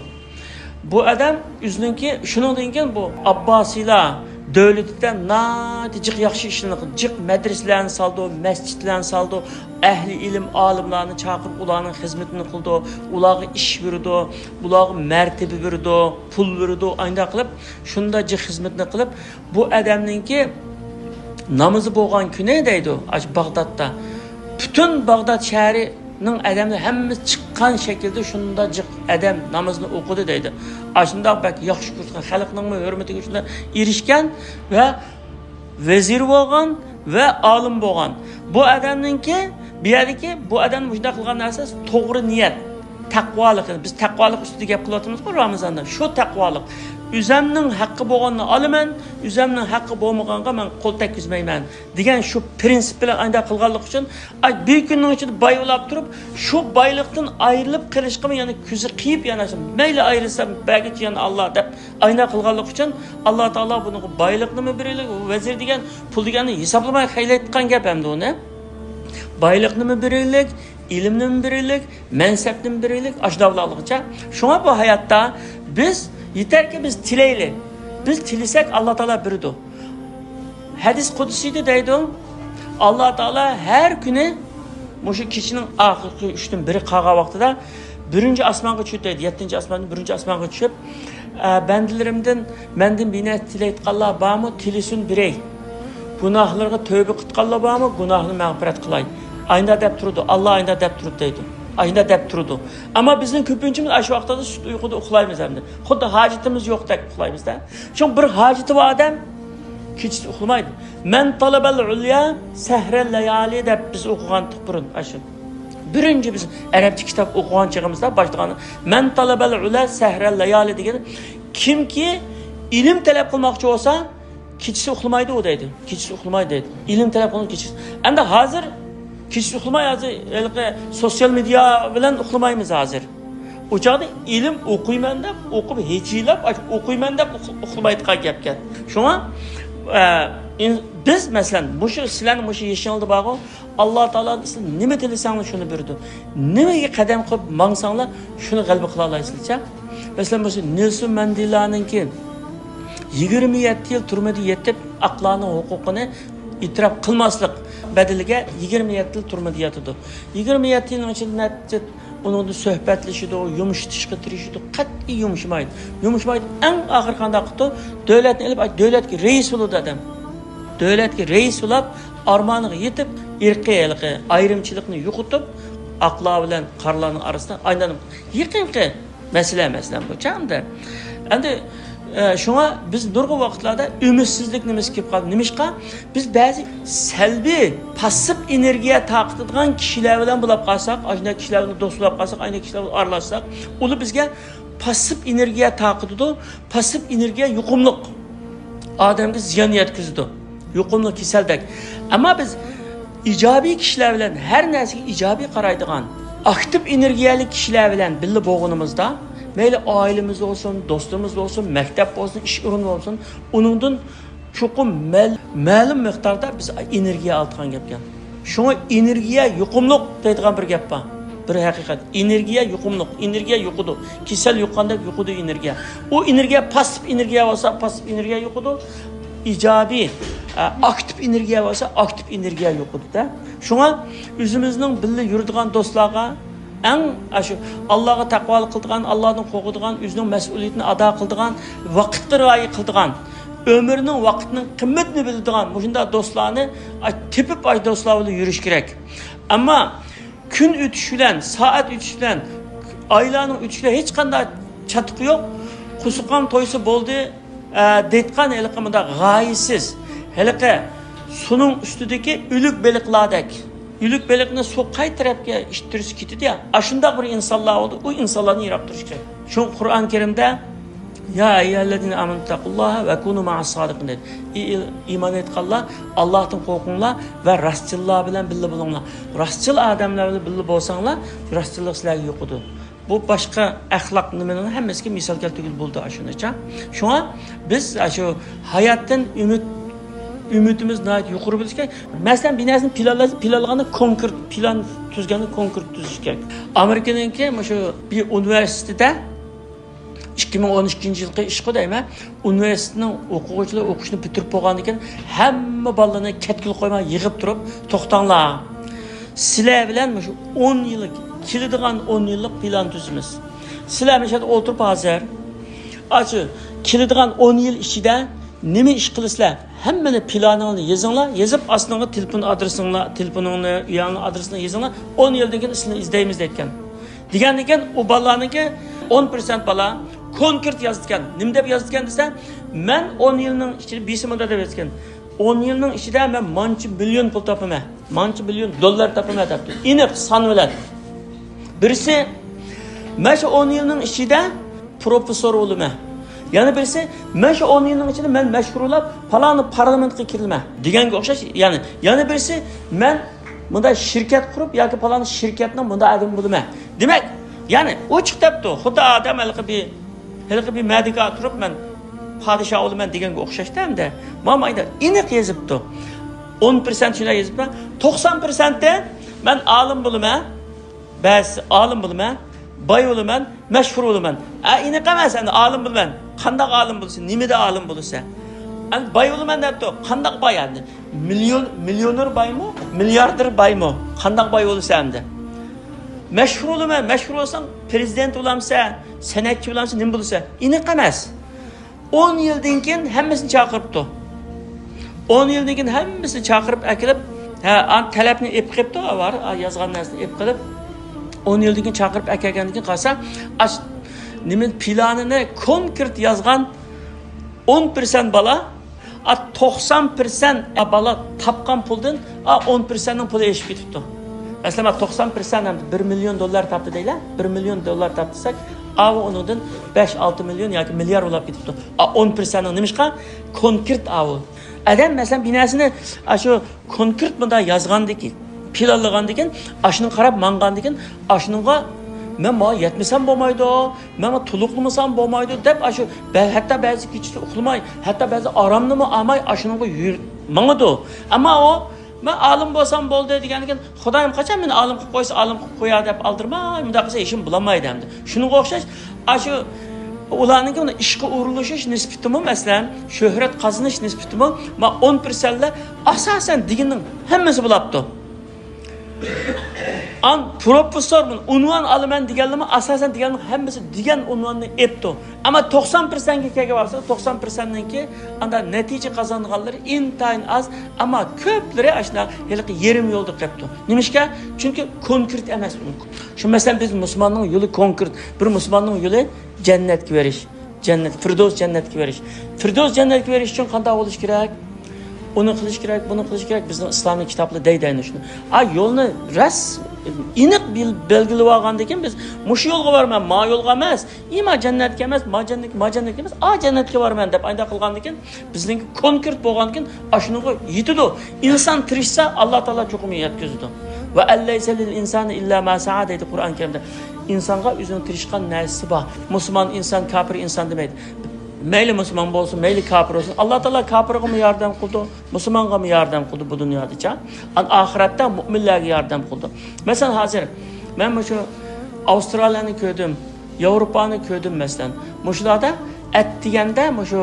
بۇ ئادەم ئۆزىنىڭكى، شۇنىڭدىن كېيىن بۇ ئابباسىيلار دۆلىتىدە ناھايىتى جىق ياخشى ئىشلارنى قىلدى. جىق مەدرىسىلەرنى سالدى، مەسچىتلەرنى سالدى، ئەھلى ئىلىم ئالىملارنى چاقىرىپ، ئۇلارنىڭ خىزمىتىنى قىلدى، ئۇلارغا ئىش بېرىدۇ، ئۇلارغا مەرتىۋە بېرىدۇ، پۇل بېرىدۇ، ئانداق قىلىپ، شۇنداق جىق خىزمىتىنى قىلىپ، بۇ ئادەمنىڭكى نامىزى بولغان كۈنى دەيدۇ، ئاشۇ باغدادتا. پۈتۈن باغداد شەھىرىنىڭ ئادەملىرى ھەممىسى چىققان شەكىلدە شۇنداق جىق ئادەم نامىزىنى ئوقۇدى دەيدۇ. ئاشۇنداق بەك ياخشى كۆرسىتىدىغان، خەلقنىڭمۇ ھۆرمىتىگە شۇنداق ئېرىشكەن ۋە ۋەزىر بولغان ۋە ئالىم بولغان. بۇ ئادەمنىڭكى، بۇ يەردىكى، بۇ ئادەم مۇشۇنداق قىلغان نەرسىسى توغرا نىيەت، تەقۋالىق. بىز تەقۋالىق ئۈستىدە گەپ قىلىۋاتىمىزغۇ رامىزاندا. شۇ تەقۋالىق. ئۆزەمنىڭ ھەققى بولغاننى ئالىمەن، ئۆزەمنىڭ ھەققى بولمىغانغا مەن قول تەگكۈزمەيمەن دېگەن شۇ پرىنسىپ بىلەن ئانداق قىلغانلىقى ئۈچۈن، ئاي، بىر كۈننىڭ ئىچىدە بايلاپ تۇرۇپ، شۇ بايلىقتىن ئايرىلىپ قېلىشقىمۇ يەنە كۆزى قىيىپ، يەنە مەيلى ئايرىلسا بەرگىچە يەنە ئاللا دەپ ئاينا قىلغانلىقى ئۈچۈن، ئاللا تائالا بۇنىڭغا بايلىقنىمۇ بېرەيلى، ۋەزىر دېگەن پۇل دېگەننى ھېسابلىماي خەجلەيدىغان گەپ ئەمدى ئۇنى. بايلىقنىمۇ بېرەيلىك، ئىلىمنىمۇ بېرەيلىك، مەنسەپنىمۇ بېرەيلىك، ئاشۇنداقلارغىچە. شۇڭا بۇ ھاياتتا بىز يېتەركى بىز تىلەيلى. بىز تىلىسەك، ئاللا تائالا بېرىدۇ. ھەدىس قۇدسىيدا دەيدۇ، ئاللا تائالا ھەر كۈنى مۇشۇ كېچىنىڭ ئاخىرقى ئۈچتىن بىرى قالغان ۋاقتىدا بىرىنچى ئاسمانغا چۈشۈپ دەيدۇ، يەتتىنچى ئاسماندىن بىرىنچى ئاسمانغا چۈشۈپ، ئە، بەندىلىرىمدىن مەندىن بىر نەرسە تىلەيدىغانلار بارمۇ؟ تىلىسۇن بېرەي. گۇناھلىرىغا تۆبە قىلغانلار بارمۇ؟ گۇناھىنى مەغپىرەت قىلاي. ئاينا دەپ تۇرىدۇ، ئاللا ئاينا دەپ تۇرىدۇ دەيدۇ. ئاينا دەپ تۇرىدۇ. ئەمما بىزنىڭ كۆپىنچىمىز ئاشۇ ۋاقىتتا سۈت ئۇيقۇدا ئۇخلايمىز ئەمدى. خۇددى ھاجىتىمىز يوقتەك ئۇخلايمىزدە. چۈنكى بىر ھاجىتى بار ئادەم كېچىسى ئۇخلىمايدۇ. مەن تالەبەل ئۇليا سەھرەل لەيالى دەپ بىز ئوقۇغانتۇق بۇرۇن ئاشۇ. بىرىنچى بىز ئەرەبچە كىتاب ئوقۇغان چېغىمىزدا باشلىغان، مەن تالەبەل ئۇلا سەھرەل لەيالى دېگەن، كىمكى ئىلىم تەلەپ قىلماقچى بولسا، كېچىسى ئۇخلىمايدۇ ئۇ دەيدۇ. كېچىسى ئۇخلىمايدۇ دەيدۇ. ئىلىم تەلەپ قىلىدۇ كېچىسى. ئەمدى ھازىر كېچىسى ئۇخلىماي، ھازىر ھېلىقى سوتسىيال مېدىيا بىلەن ئۇخلىمايمىز ھازىر. ئۇ چاغدا ئىلىم ئوقۇيمەن دەپ، ئوقۇپ ھىجىيلاپ، ئاشۇ ئوقۇيمەن دەپ ئۇخ-، ئۇخلىمايدىغان گەپكەن. شۇڭا، ئە، ئىن-، بىز، مەسىلەن، مۇشۇ سىلەرنىڭ مۇشۇ يېشىڭلاردا بارغۇ، ئاللا تائالا سىز نېمە تىلىسەڭلار شۇنى بېرىدۇ. نېمىگە قەدەم قويۇپ ماڭساڭلار شۇنى غەلىبە قىلالايسىلەرچە. مەسىلەن، مۇشۇ نېلسون مەندېلانىڭكى يىگىرمە يەتتە يىل تۈرمىدە يېتىپ، ئاقلارنىڭ ھوقۇقىنى ئېتىراپ قىلماسلىق بەدىلىگە يىگىرمە يەتتە يىل تۈرمىدە ياتىدۇ. يىگىرمە يەتتە يىلنىڭ ئىچىدە نەتىجە ئۇنىڭدا سۆھبەتلىشىدۇ، يۇمشىتىشقا تىرىشىدۇ، قەتئىي يۇمشىمايدۇ. يۇمشىمايدۇ، ئەڭ ئاخىرى قانداق قىپتۇ؟ دۆلەتنى ئېلىپ، دۆلەتكە رەئىس بولىدۇ ئادەم. دۆلەتكە رەئىس بولۇپ، ئارمانىغا يېتىپ، ئىرقىي ھېلىقى ئايرىمچىلىقنى يوقىتىپ، ئاقلار بىلەن قارىلارنىڭ ئارىسىدا ئايلانىپ، يېقىنقى مەسىلە، مەسىلەن، بۇ چاغدا. ئەمدى، ئە، شۇڭا بىز نۇرغۇن ۋاقىتلاردا ئۈمىدسىزلىك نېمىسى كېلىپ قالدى. نېمىشقا؟ بىز بەزى سەلبىي، پاسسىپ ئېنېرگىيە تارقىتىدىغان كىشىلەر بىلەن بولاپ قالساق، ئاشۇنداق كىشىلەر بىلەن دوست بولاپ قالساق، ئاشۇنداق كىشىلەر بىلەن ئارىلاشساق، ئۇلار بىزگە پاسسىپ ئېنېرگىيە تارقىتىدۇ. پاسسىپ ئېنېرگىيە يۇقۇملۇق. ئادەمگە زىيان يەتكۈزىدۇ. يۇقۇملۇق كېسەلدەك. ئەمما بىز ئىجابىي كىشىلەر بىلەن، ھەر نەرسىگە ئىجابىي قارايدىغان، ئاكتىپ ئېنېرگىيەلىك كىشىلەر بىلەن بىللە بولغىنىمىزدا، مەيلى ئائىلىمىز بولسۇن، دوستىمىز بولسۇن، مەكتەپ بولسۇن، ئىش ئورنى بولسۇن، ئۇنىڭدىن چوقۇم مەل-، مەلۇم مىقداردا بىز ئېنېرگىيە ئالىدىغان گەپكەن. شۇڭا ئېنېرگىيە يۇقۇملۇق دەيدىغان بىر گەپ بار. بىر ھەقىقەت. ئېنېرگىيە يۇقۇملۇق، ئېنېرگىيە يۇقىدۇ. كېسەل يۇققاندەك يۇقىدۇ ئېنېرگىيە. ئۇ ئېنېرگىيە پاسسىپ ئېنېرگىيە بولسا، پاسسىپ ئېنېرگىيە يۇقىدۇ. ئىجابىي، ئە، ئاكتىپ ئېنېرگىيە بولسا، ئاكتىپ ئېنېرگىيە يۇقىدۇ-دە. شۇڭا ئۆزىمىزنىڭ بىللە يۈرىدىغان دوستلارغا، ئەڭ ئاشۇ ئاللاغا تەقۋالىق قىلىدىغان، ئاللادىن قورقىدىغان، ئۆزىنىڭ مەسئۇلىيىتىنى ئادا قىلىدىغان، ۋاقىتقا رىئايە قىلىدىغان، ئۆمرىنىڭ، ۋاقىتنىڭ قىممىتىنى بىلىدىغان مۇشۇنداق دوستلارنى، ئاي، تېپىپ، ئاي، دوستلار بىلەن يۈرۈش كېرەك. ئەمما كۈن ئۆتۈش بىلەن، سائەت ئۆتۈش بىلەن، ئايلارنىڭ ئۆتۈشى بىلەن ھېچقانداق چاتىقى يوق. قورسىقىم تويسا بولدى، ئە، دەيدىغان ھېلىقى مۇنداق غايىسىز، ھېلىقى سۇنىڭ ئۈستىدىكى ئۆلۈك بېلىقلاردەك. ئۆلۈك بېلىقنى سۇ قايسى تەرەپكە ئىتتۈرسە كېتىدۇ يا، ئاشۇنداق بىر ئىنسانلار بولدى، ئۇ ئىنسانلاردىن يىراق تۇرۇش كېرەك. شۇڭا قۇرئان كەرىمدە، يا ئەييۇھەللەزىنە ئامەنۇ تەقۇللاھە ۋە كۇنۇ مەئەس سادىقىن دەيدۇ. ئى ئىمان ئېيتقانلار، ئاللاھتىن قورقۇڭلار ۋە راستچىللار بىلەن بىللە بولۇڭلار. راستچىل ئادەملەر بىلەن بىللە بولساڭلار، راستچىللىق سىلەرگە يۇقىدۇ. بۇ باشقا ئەخلاق نېمىنىڭ ھەممىسىگە مىسال كەلتۈرگىلى بولىدۇ ئاشۇنىچە. شۇڭا بىز ئاشۇ ھاياتتىن ئۈمىد، ئۈمىدىمىز ناھايىتى يۇقىرى بولۇشى كېرەك. مەسىلەن، بىر نەرسىنى پىلانلاش، پىلانلىغاندا كونكرېت پىلان تۈزگەندە كونكرېت تۈزۈش كېرەك. ئامېرىكىنىڭكى مۇشۇ بىر ئۇنىۋېرسىتېتىدا ئىككى مىڭ ئون ئىككىنچى يىلقى ئىشقۇ دەيمەن، ئۇنىۋېرسىتېتنىڭ ئوقۇغۇچىلىرى ئوقۇشنى پۈتتۈرۈپ بولغاندىن كېيىن، ھەممە بالىلارنى كەتكىلى قويماي يىغىپ تۇرۇپ، توختاڭلار، سىلەر بىلەن مۇشۇ ئون يىل، كېلىدىغان ئون يىللىق پىلان تۈزىمىز. سىلەر مۇشۇ يەردە ئولتۇرۇپ ھازىر، ئاشۇ كېلىدىغان ئون يىل ئىچىدە نېمە ئىش قىلىسىلەر؟ ھەممىنى پىلانىڭلارنى يېزىڭلار، يېزىپ ئاستىڭغا تېلېفون ئادرېسىڭلار، تېلېفونۇڭنى، ئۆيۈڭنىڭ ئادرېسىنى يېزىڭلار، ئون يىلدىن كېيىن سىلەرنى ئىزدەيمىز دەيدىكەن. دېگەندىكىن ئۇ بالىلارنىڭكى ئون پىرسەنت بالا كونكرېت يازىدىكەن. نېمە دەپ يازىدىكەن دېسە، مەن ئون يىلنىڭ ئىچىدە، بىرسى مۇنداق دەپ يازىدىكەن، ئون يىلنىڭ ئىچىدە مەن مانچە مىليون پۇل تاپىمەن، مانچە مىليون دوللار تاپىمەن دەپتۇ. ئېنىق سان بىلەن. بىرسى، مەن شۇ ئون يىلنىڭ ئىچىدە پروفېسسور بولىمەن. يەنە بىرسى، مەن شۇ ئون يىلنىڭ ئىچىدە مەن مەشھۇر بولۇپ، پالانى پارلامېنتقا كىرىمەن دېگەنگە ئوخشاش. يەنى، يەنە بىرسى، مەن مۇنداق شىركەت قۇرۇپ ياكى پالان شىركەتنىڭ مۇنداق ئادىمى بولىمەن. دېمەك، يەنى ئوچۇق دەپتۇ. خۇددى ئادەم ھېلىقى بىر، ھېلىقى بىر مەدىكا تۇرۇپ، مەن پادىشاھ بولىمەن دېگەنگە ئوخشاشتا ئەمدى. مانا ئېنىق يېزىپتۇ. ئون پىرسەنت شۇنداق يېزىپتۇ. توقسان پىرسەنتى مەن ئالىم بولىمەن. بەزىسى ئالىم بولىمەن، باي بولىمەن، مەشھۇر بولىمەن. ئە، ئېنىق ئەمەس، ئەمدى ئالىم بولىمەن. قانداق ئالىم بولىسەن؟ نېمىدە ئالىم بولىسەن؟ ئەمدى باي بولىمەن دەپتۇ. قانداق باي ئەمدى؟ مىليون، مىليونېر بايمۇ؟ مىلياردېر بايمۇ؟ قانداق باي بولىسەن ئەمدى؟ مەشھۇر بولىمەن، مەشھۇر بولساڭ پىرېزىدېنت بولامسەن، سەنئەتچى بولامسەن، نېمە بولىسەن؟ ئېنىق ئەمەس. ئون يىلدىن كېيىن ھەممىسىنى چاقىرىپتۇ. ئون يىلدىن كېيىن ھەممىسىنى چاقىرىپ ئەكېلىپ، ھە، ئان تەلەپنى ئېلىپ قېلىپتۇ، بار، ئا، يازغان نەرسىنى ئېلىپ قېلىپ، ئون يىلدىن كېيىن چاقىرىپ ئەكەلگەندىن كېيىن قارىسا، ئاش-، نېمە، پىلانىنى كونكرېت يازغان ئون پىرسەنت بالا، ئا، توقسان پىرسەنت بالا تاپقان پۇلدىن، ئا، ئون پىرسەنتنىڭ پۇلى ئېشىپ كېتىپتۇ. مەسىلەن، توقسان پىرسەنت ھەم بىر مىليون دوللار تاپتى دەيلى، بىر مىليون دوللار تاپتى دېسەك، ئاۋۇ ئۇنىڭدىن بەش، ئالتە مىليون ياكى مىليار بولاپ كېتىپتۇ. ئا، ئون پىرسەنتنىڭ نېمىشقا؟ كونكرېت ئاۋۇ. ئادەم، مەسىلەن، بىر نەرسىنى، ئاشۇ كونكرېت مۇنداق يازغاندىكىن، پىلانلىغاندىكىن، ئاشۇنىڭغا قاراپ ماڭغاندىكىن، ئاشۇنىڭغا مەن ماڭا يەتمىسەم بولمايدۇ، مەن تولۇقلىمىسام بولمايدۇ دەپ، ئاشۇ بە-، ھەتتا بەزى كېچىسى ئۇخلىماي، ھەتتا بەزى ئارامنىمۇ ئالماي، ئاشۇنىڭغا يۈر-، ماڭىدۇ. ئەمما ئۇ، مەن ئالىم بولسام بولدى دېگەندىكىن، خۇدايىم قاچان مېنى ئالىم قىلىپ قويسا، ئالىم قىلىپ قويار دەپ ئالدىرىماي، مۇنداق قىلسا ھېچنېمە بولالمايدۇ ئەمدى. شۇنىڭغا ئوخشاش، ئاشۇ ئۇلارنىڭكى ئۇنى ئىشقا ئورۇنلىشىش نىسبىتىمۇ، مەسىلەن، شۆھرەت قازىنىش نىسبىتىمۇ، ما ئون پىرسەنتلەر ئاساسەن دېگىنىنىڭ ھەممىسى بولاپتۇ. ئان پروفېسسور، ئۇنۋان ئالىمەن دېگەنلىمۇ ئاساسەن دېگەننىڭ ھەممىسى دېگەن ئۇنۋاننى ئېپتۇ. ئەمما توقسان پىرسەنتكە كەلگەن ۋاقتىدا توقسان پىرسەنتنىڭكى ئاندا نەتىجە قازانغانلىرى ئىنتايىن ئاز، ئەمما كۆپلىرى ئاشۇنداق ھېلىقى يېرىم يولدا قېپتۇ. نېمىشقا؟ چۈنكى كونكرېت ئەمەس. شۇ مەسىلەن، بىز مۇسۇلماننىڭ يولى كونكرېت. بىر مۇسۇلماننىڭ يولى جەننەتكە بېرىش. جەننەت، فىردەۋس جەننەتكە بېرىش. فىردەۋس جەننەتكە بېرىش ئۈچۈن قانداق بولۇش كېرەك؟ ئۇنى قىلىش كېرەك، بۇنى قىلىش كېرەك. بىزنىڭ ئىسلامىي كىتابلار دەيدۇ ئەنە شۇنى. ئا، يولنى راست، ئېنىق بىل-، بەلگىلىۋالغاندىن كېيىن بىز مۇشۇ يولغا بارىمەن، ما يولغا ئەمەس، ئى، ما جەننەتكە ئەمەس، ما جەننەتكە، ما جەننەتكە ئەمەس، ئا جەننەتكە بارىمەن دەپ ئاينداق قىلغاندىن كېيىن، بىزنىڭكى كونكرېت بولغاندىن كېيىن ئاشۇنىڭغا يېتىدۇ. ئىنسان تىرىشسا، ئاللا تائالا چوقۇم يەتكۈزىدۇ. ۋە ئەللەيسە لىل ئىنسانى ئىللا ما سەئە دەيدۇ قۇرئان كەرىمدە. ئىنسانغا ئۆزىنىڭ تىرىشقان نەرسىسى بار. مۇسۇلمان ئىنسان، كاپىر ئىنسان دېمەيدۇ. مەيلى مۇسۇلمان بولسۇن، مەيلى كاپىر بولسۇن، ئاللا تائالا كاپىرغىمۇ ياردەم قىلىدۇ، مۇسۇلمانغىمۇ ياردەم قىلىدۇ بۇ دۇنيادىچە. ئان ئاخىرەتتە مۇئمىنلەرگە ياردەم قىلىدۇ. مەسىلەن، ھازىر مەن مۇشۇ ئاۋسترالىيەنى كۆردۈم، ياۋروپانى كۆردۈم مەسىلەن. مۇشۇلاردا ئەتىگەندە مۇشۇ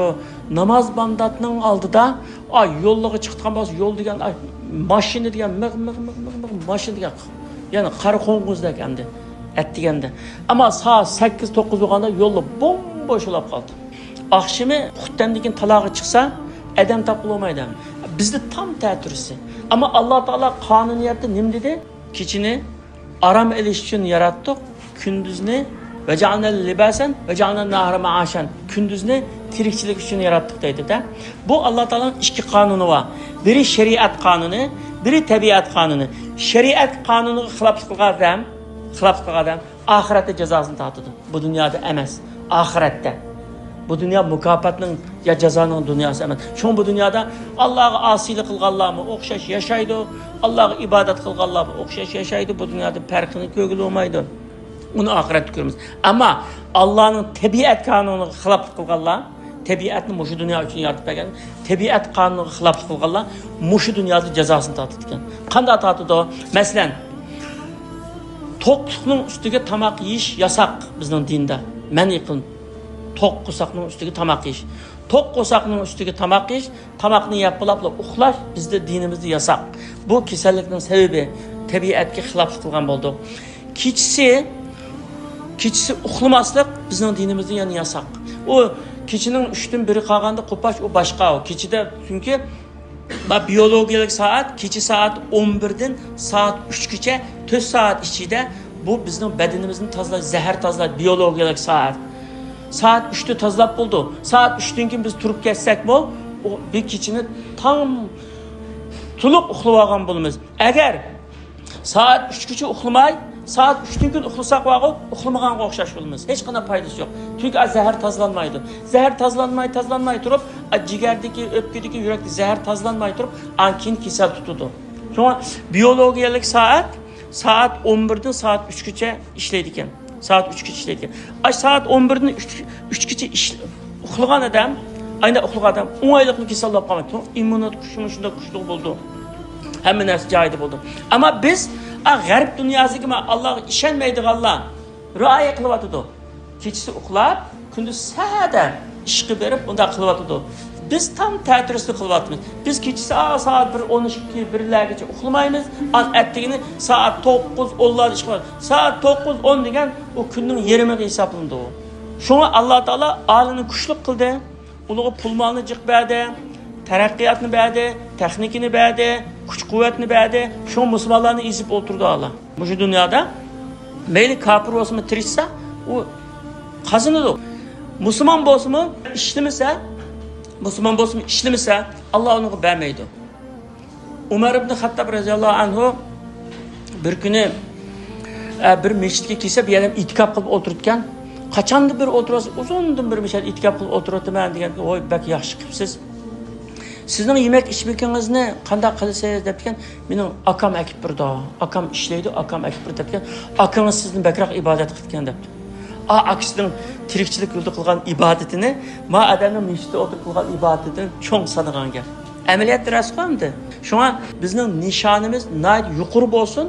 ناماز بامداتنىڭ ئالدىدا، ئاي، يوللىغا چىقىدىغان بولسا، يول دېگەن، ئاي، ماشىنا دېگەن مىغ، مىغ، مىغ، مىغ، مىغ، ماشىنا دېگەن، يەنى قارا قوڭغۇزدەك ئەمدى ئەتىگەندە. ئەمما سائەت سەككىز، توققۇز بولغاندا يوللار بوم-بوش بولاپ قالدى. ئاخشىمى خۇتتەندىن كېيىن تالاغا چىقسا، ئادەم تاپقىلى بولمايدۇ. بىزدە تام تەتۈرىسى. ئەمما ئاللا تائالا قانۇنىيەتتە نېمە دېدى؟ كېچىنى ئارام ئېلىش ئۈچۈن ياراتتۇق، كۈندۈزنى ۋەجەئەلنە لىباسەن ۋەجەئەلنە نەھارە مەئاشەن، كۈندۈزنى تىرىكچىلىك ئۈچۈن ياراتتۇق دەيدۇ-دە. بۇ ئاللا تائالانىڭ ئىككى قانۇنى بار. بىرى شەرىئەت قانۇنى، بىرى تەبىئەت قانۇنى. شەرىئەت قانۇنىغا خىلاپلىق قىلغان ئادەم، خىلاپلىق قىلغان ئادەم ئاخىرەتتە جازاسىنى تارتىدۇ. بۇ دۇنيادا ئەمەس، ئاخىرەتتە. بۇ دۇنيا مۇكاپاتنىڭ يا جازانىڭ دۇنياسى ئەمەس. شۇڭا بۇ دۇنيادا ئاللاغا ئاسىيلىق قىلغانلارمۇ ئوخشاش ياشايدۇ، ئاللاغا ئىبادەت قىلغانلارمۇ ئوخشاش ياشايدۇ. بۇ دۇنيادا پەرقىنى كۆرگىلى بولمايدۇ. ئۇنى ئاخىرەتتە كۆرىمىز. ئەمما ئاللانىڭ تەبىئەت قانۇنىغا خىلاپلىق قىلغانلار، تەبىئەتنى مۇشۇ دۇنيا ئۈچۈن يارىتىپ بەرگەن، تەبىئەت قانۇنىغا خىلاپلىق قىلغانلار مۇشۇ دۇنيادا جازاسىنى تارتىدىكەن. قانداق تارتىدۇ؟ مەسىلەن، توقلۇقنىڭ ئۈستىگە تاماق يېيىش ياساق بىزنىڭ دىندا. مەنئى قىلىن. توق قورساقنىڭ ئۈستىگە تاماق يېيىش. توق قورساقنىڭ ئۈستىگە تاماق يېيىش، تاماقنى يەپ بولاپلا ئۇخلاش بىزدە دىنىمىزدا ياساق. بۇ كېسەللىكنىڭ سەۋەبى، تەبىئەتكە خىلاپلىق قىلغان بولدۇق. كېچىسى، كېچىسى ئۇخلىماسلىق بىزنىڭ دىنىمىزدا يەنە ياساق. ئۇ كېچىنىڭ ئۈچتىن بىرى قالغاندا قوپاش، ئۇ باشقا. ئۇ كېچىدە، چۈنكى ما بىيولوگىيەلىك سائەت، كېچە سائەت ئون بىردىن سائەت ئۈچكىچە، تۆت سائەت ئىچىدە بۇ بىزنىڭ بەدىنىمىزنى تازىلاش، زەھەر تازىلاش بىيولوگىيەلىك سائەت. سائەت ئۈچتە تازىلاپ بولىدۇ. سائەت ئۈچتىن كېيىن بىز تۇرۇپ كەتسەكمۇ، ئۇ بىر كېچىنى تام تولۇق ئۇخلىۋالغان بولىمىز. ئەگەر سائەت ئۈچكىچە ئۇخلىماي، سائەت ئۈچتىن كېيىن ئۇخلىساق بارغۇ، ئۇخلىمىغانغا ئوخشاش بولىمىز. ھېچقانداق پايدىسى يوق. چۈنكى ئا، زەھەر تازىلانمايدۇ. زەھەر تازىلانماي، تازىلانماي تۇرۇپ، ئا، جىگەردىكى، ئۆپكىدىكى، يۈرەكتە زەھەر تازىلانماي تۇرۇپ، ئاندىن كېيىن كېسەل تۇتىدۇ. شۇڭا بىيولوگىيەلىك سائەت، سائەت ئون بىردىن سائەت ئۈچكىچە ئىشلەيدىكەن. سائەت ئۈچكىچە ئىشلەيدىكەن. ئاش سائەت ئون بىردىن ئۈچ، ئۈچكىچە ئىش، ئۇخلىغان ئادەم، ئاينا ئۇخلىغان ئادەم ئوڭايلىقنى كېسەللەپ قالمايدۇ. ئىممۇنىتېت كۈچىمۇ شۇنداق كۈچلۈك بولىدۇ. ھەممە نەرسە جايىدا بولىدۇ. ئەمما بىز، ئا، غەرب دۇنياسىدىكى مانا ئاللاغا ئىشەنمەيدىغانلار رىئايە قىلىۋاتىدۇ. كېچىسى ئۇخلاپ، كۈندۈز سەھەردە ئىشقا بېرىپ، ئۇنداق قىلىۋاتىدۇ. بىز تام تەتۈرىسىنى قىلىۋاتىمىز. بىز كېچىسى، ئا، سائەت بىر، ئون ئىككى، بىرلەرگىچە ئۇخلىمايمىز. ئان ئەتىگىنى سائەت توققۇز، ئونلاردا ئىشقا بارىمىز. سائەت توققۇز، ئون دېگەن ئۇ كۈننىڭ يېرىمىغا ھېسابلىنىدۇ. شۇڭا ئاللا تائالا ئالىنى كۈچلۈك قىلدى. ئۇلارغا پۇل مالنى جىق بەردى، تەرەققىياتنى بەردى، تېخنىكىنى بەردى، كۈچ قۇۋۋەتنى بەردى. شۇڭا مۇسۇلمانلارنى ئېزىپ ئولتۇرىدۇ ئاللا. مۇشۇ دۇنيادا مەيلى كاپىر بولسىمۇ تىرىشسا، ئۇ قازىنىدۇ. مۇسۇلمان بولسىمۇ ئىشلىمىسە، مۇسۇلمان بولسىمۇ ئىشلىمىسە، ئاللا ئۇنىڭغا بەرمەيدۇ. ئۇمەر ئىبن خەتتاب رەزىياللاھۇ ئەنھۇ بىر كۈنى، ئە، بىر مەسچىتكە كەلسە، بۇ يەردە ئېتىكاپ قىلىپ ئولتۇرىدىكەن. قاچاندىن بېرى ئولتۇرىسىز، ئۇزۇندىن بېرى مۇشۇ يەردە ئېتىكاپ قىلىپ ئولتۇرۇۋاتىمەن دېگەن، ۋوي، بەك ياخشى قىپسىز. سىزنىڭ يېمەك ئىچمىكىڭىزنى قانداق قىلىسىز دەپتىكەن. مېنىڭ ئاكام ئەكىپ بېرىدۇ، ئاكام ئىشلەيدۇ، ئاكام ئەكىپ بېرىدۇ دەپتىكەن. ئاكىڭىز سىزدىن بەكرەك ئىبادەت قىلىدىكەن دەپتۇ. ئا، ئاكىسىنىڭ تىرىكچىلىك يولىدا قىلغان ئىبادىتىنى، ما ئادەمنىڭ مەسچىتتە ئولتۇرۇپ قىلغان ئىبادىتىدىن چوڭ سانىغان گەپ. ئەمەلىيەتتە راستقۇ ئەمدى. شۇڭا بىزنىڭ نىشانىمىز ناھايىتى يۇقىرى بولسۇن.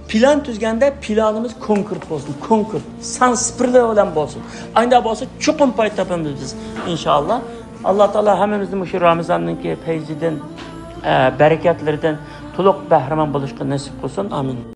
پىلان تۈزگەندە پىلانىمىز كونكرېت بولسۇن، كونكرېت، سان سىپىرلار بىلەن بولسۇن. ئانداق بولسا چوقۇم پايدا تاپىمىز بىز، ئىنشائاللا. ئاللا تائالا ھەممىمىزنى مۇشۇ رامىزاننىڭكى پەيزىدىن، ئە، بەرىكەتلىرىدىن تولۇق بەھرىمەن بولۇشقا نېسىپ قىلسۇن. ئامىن.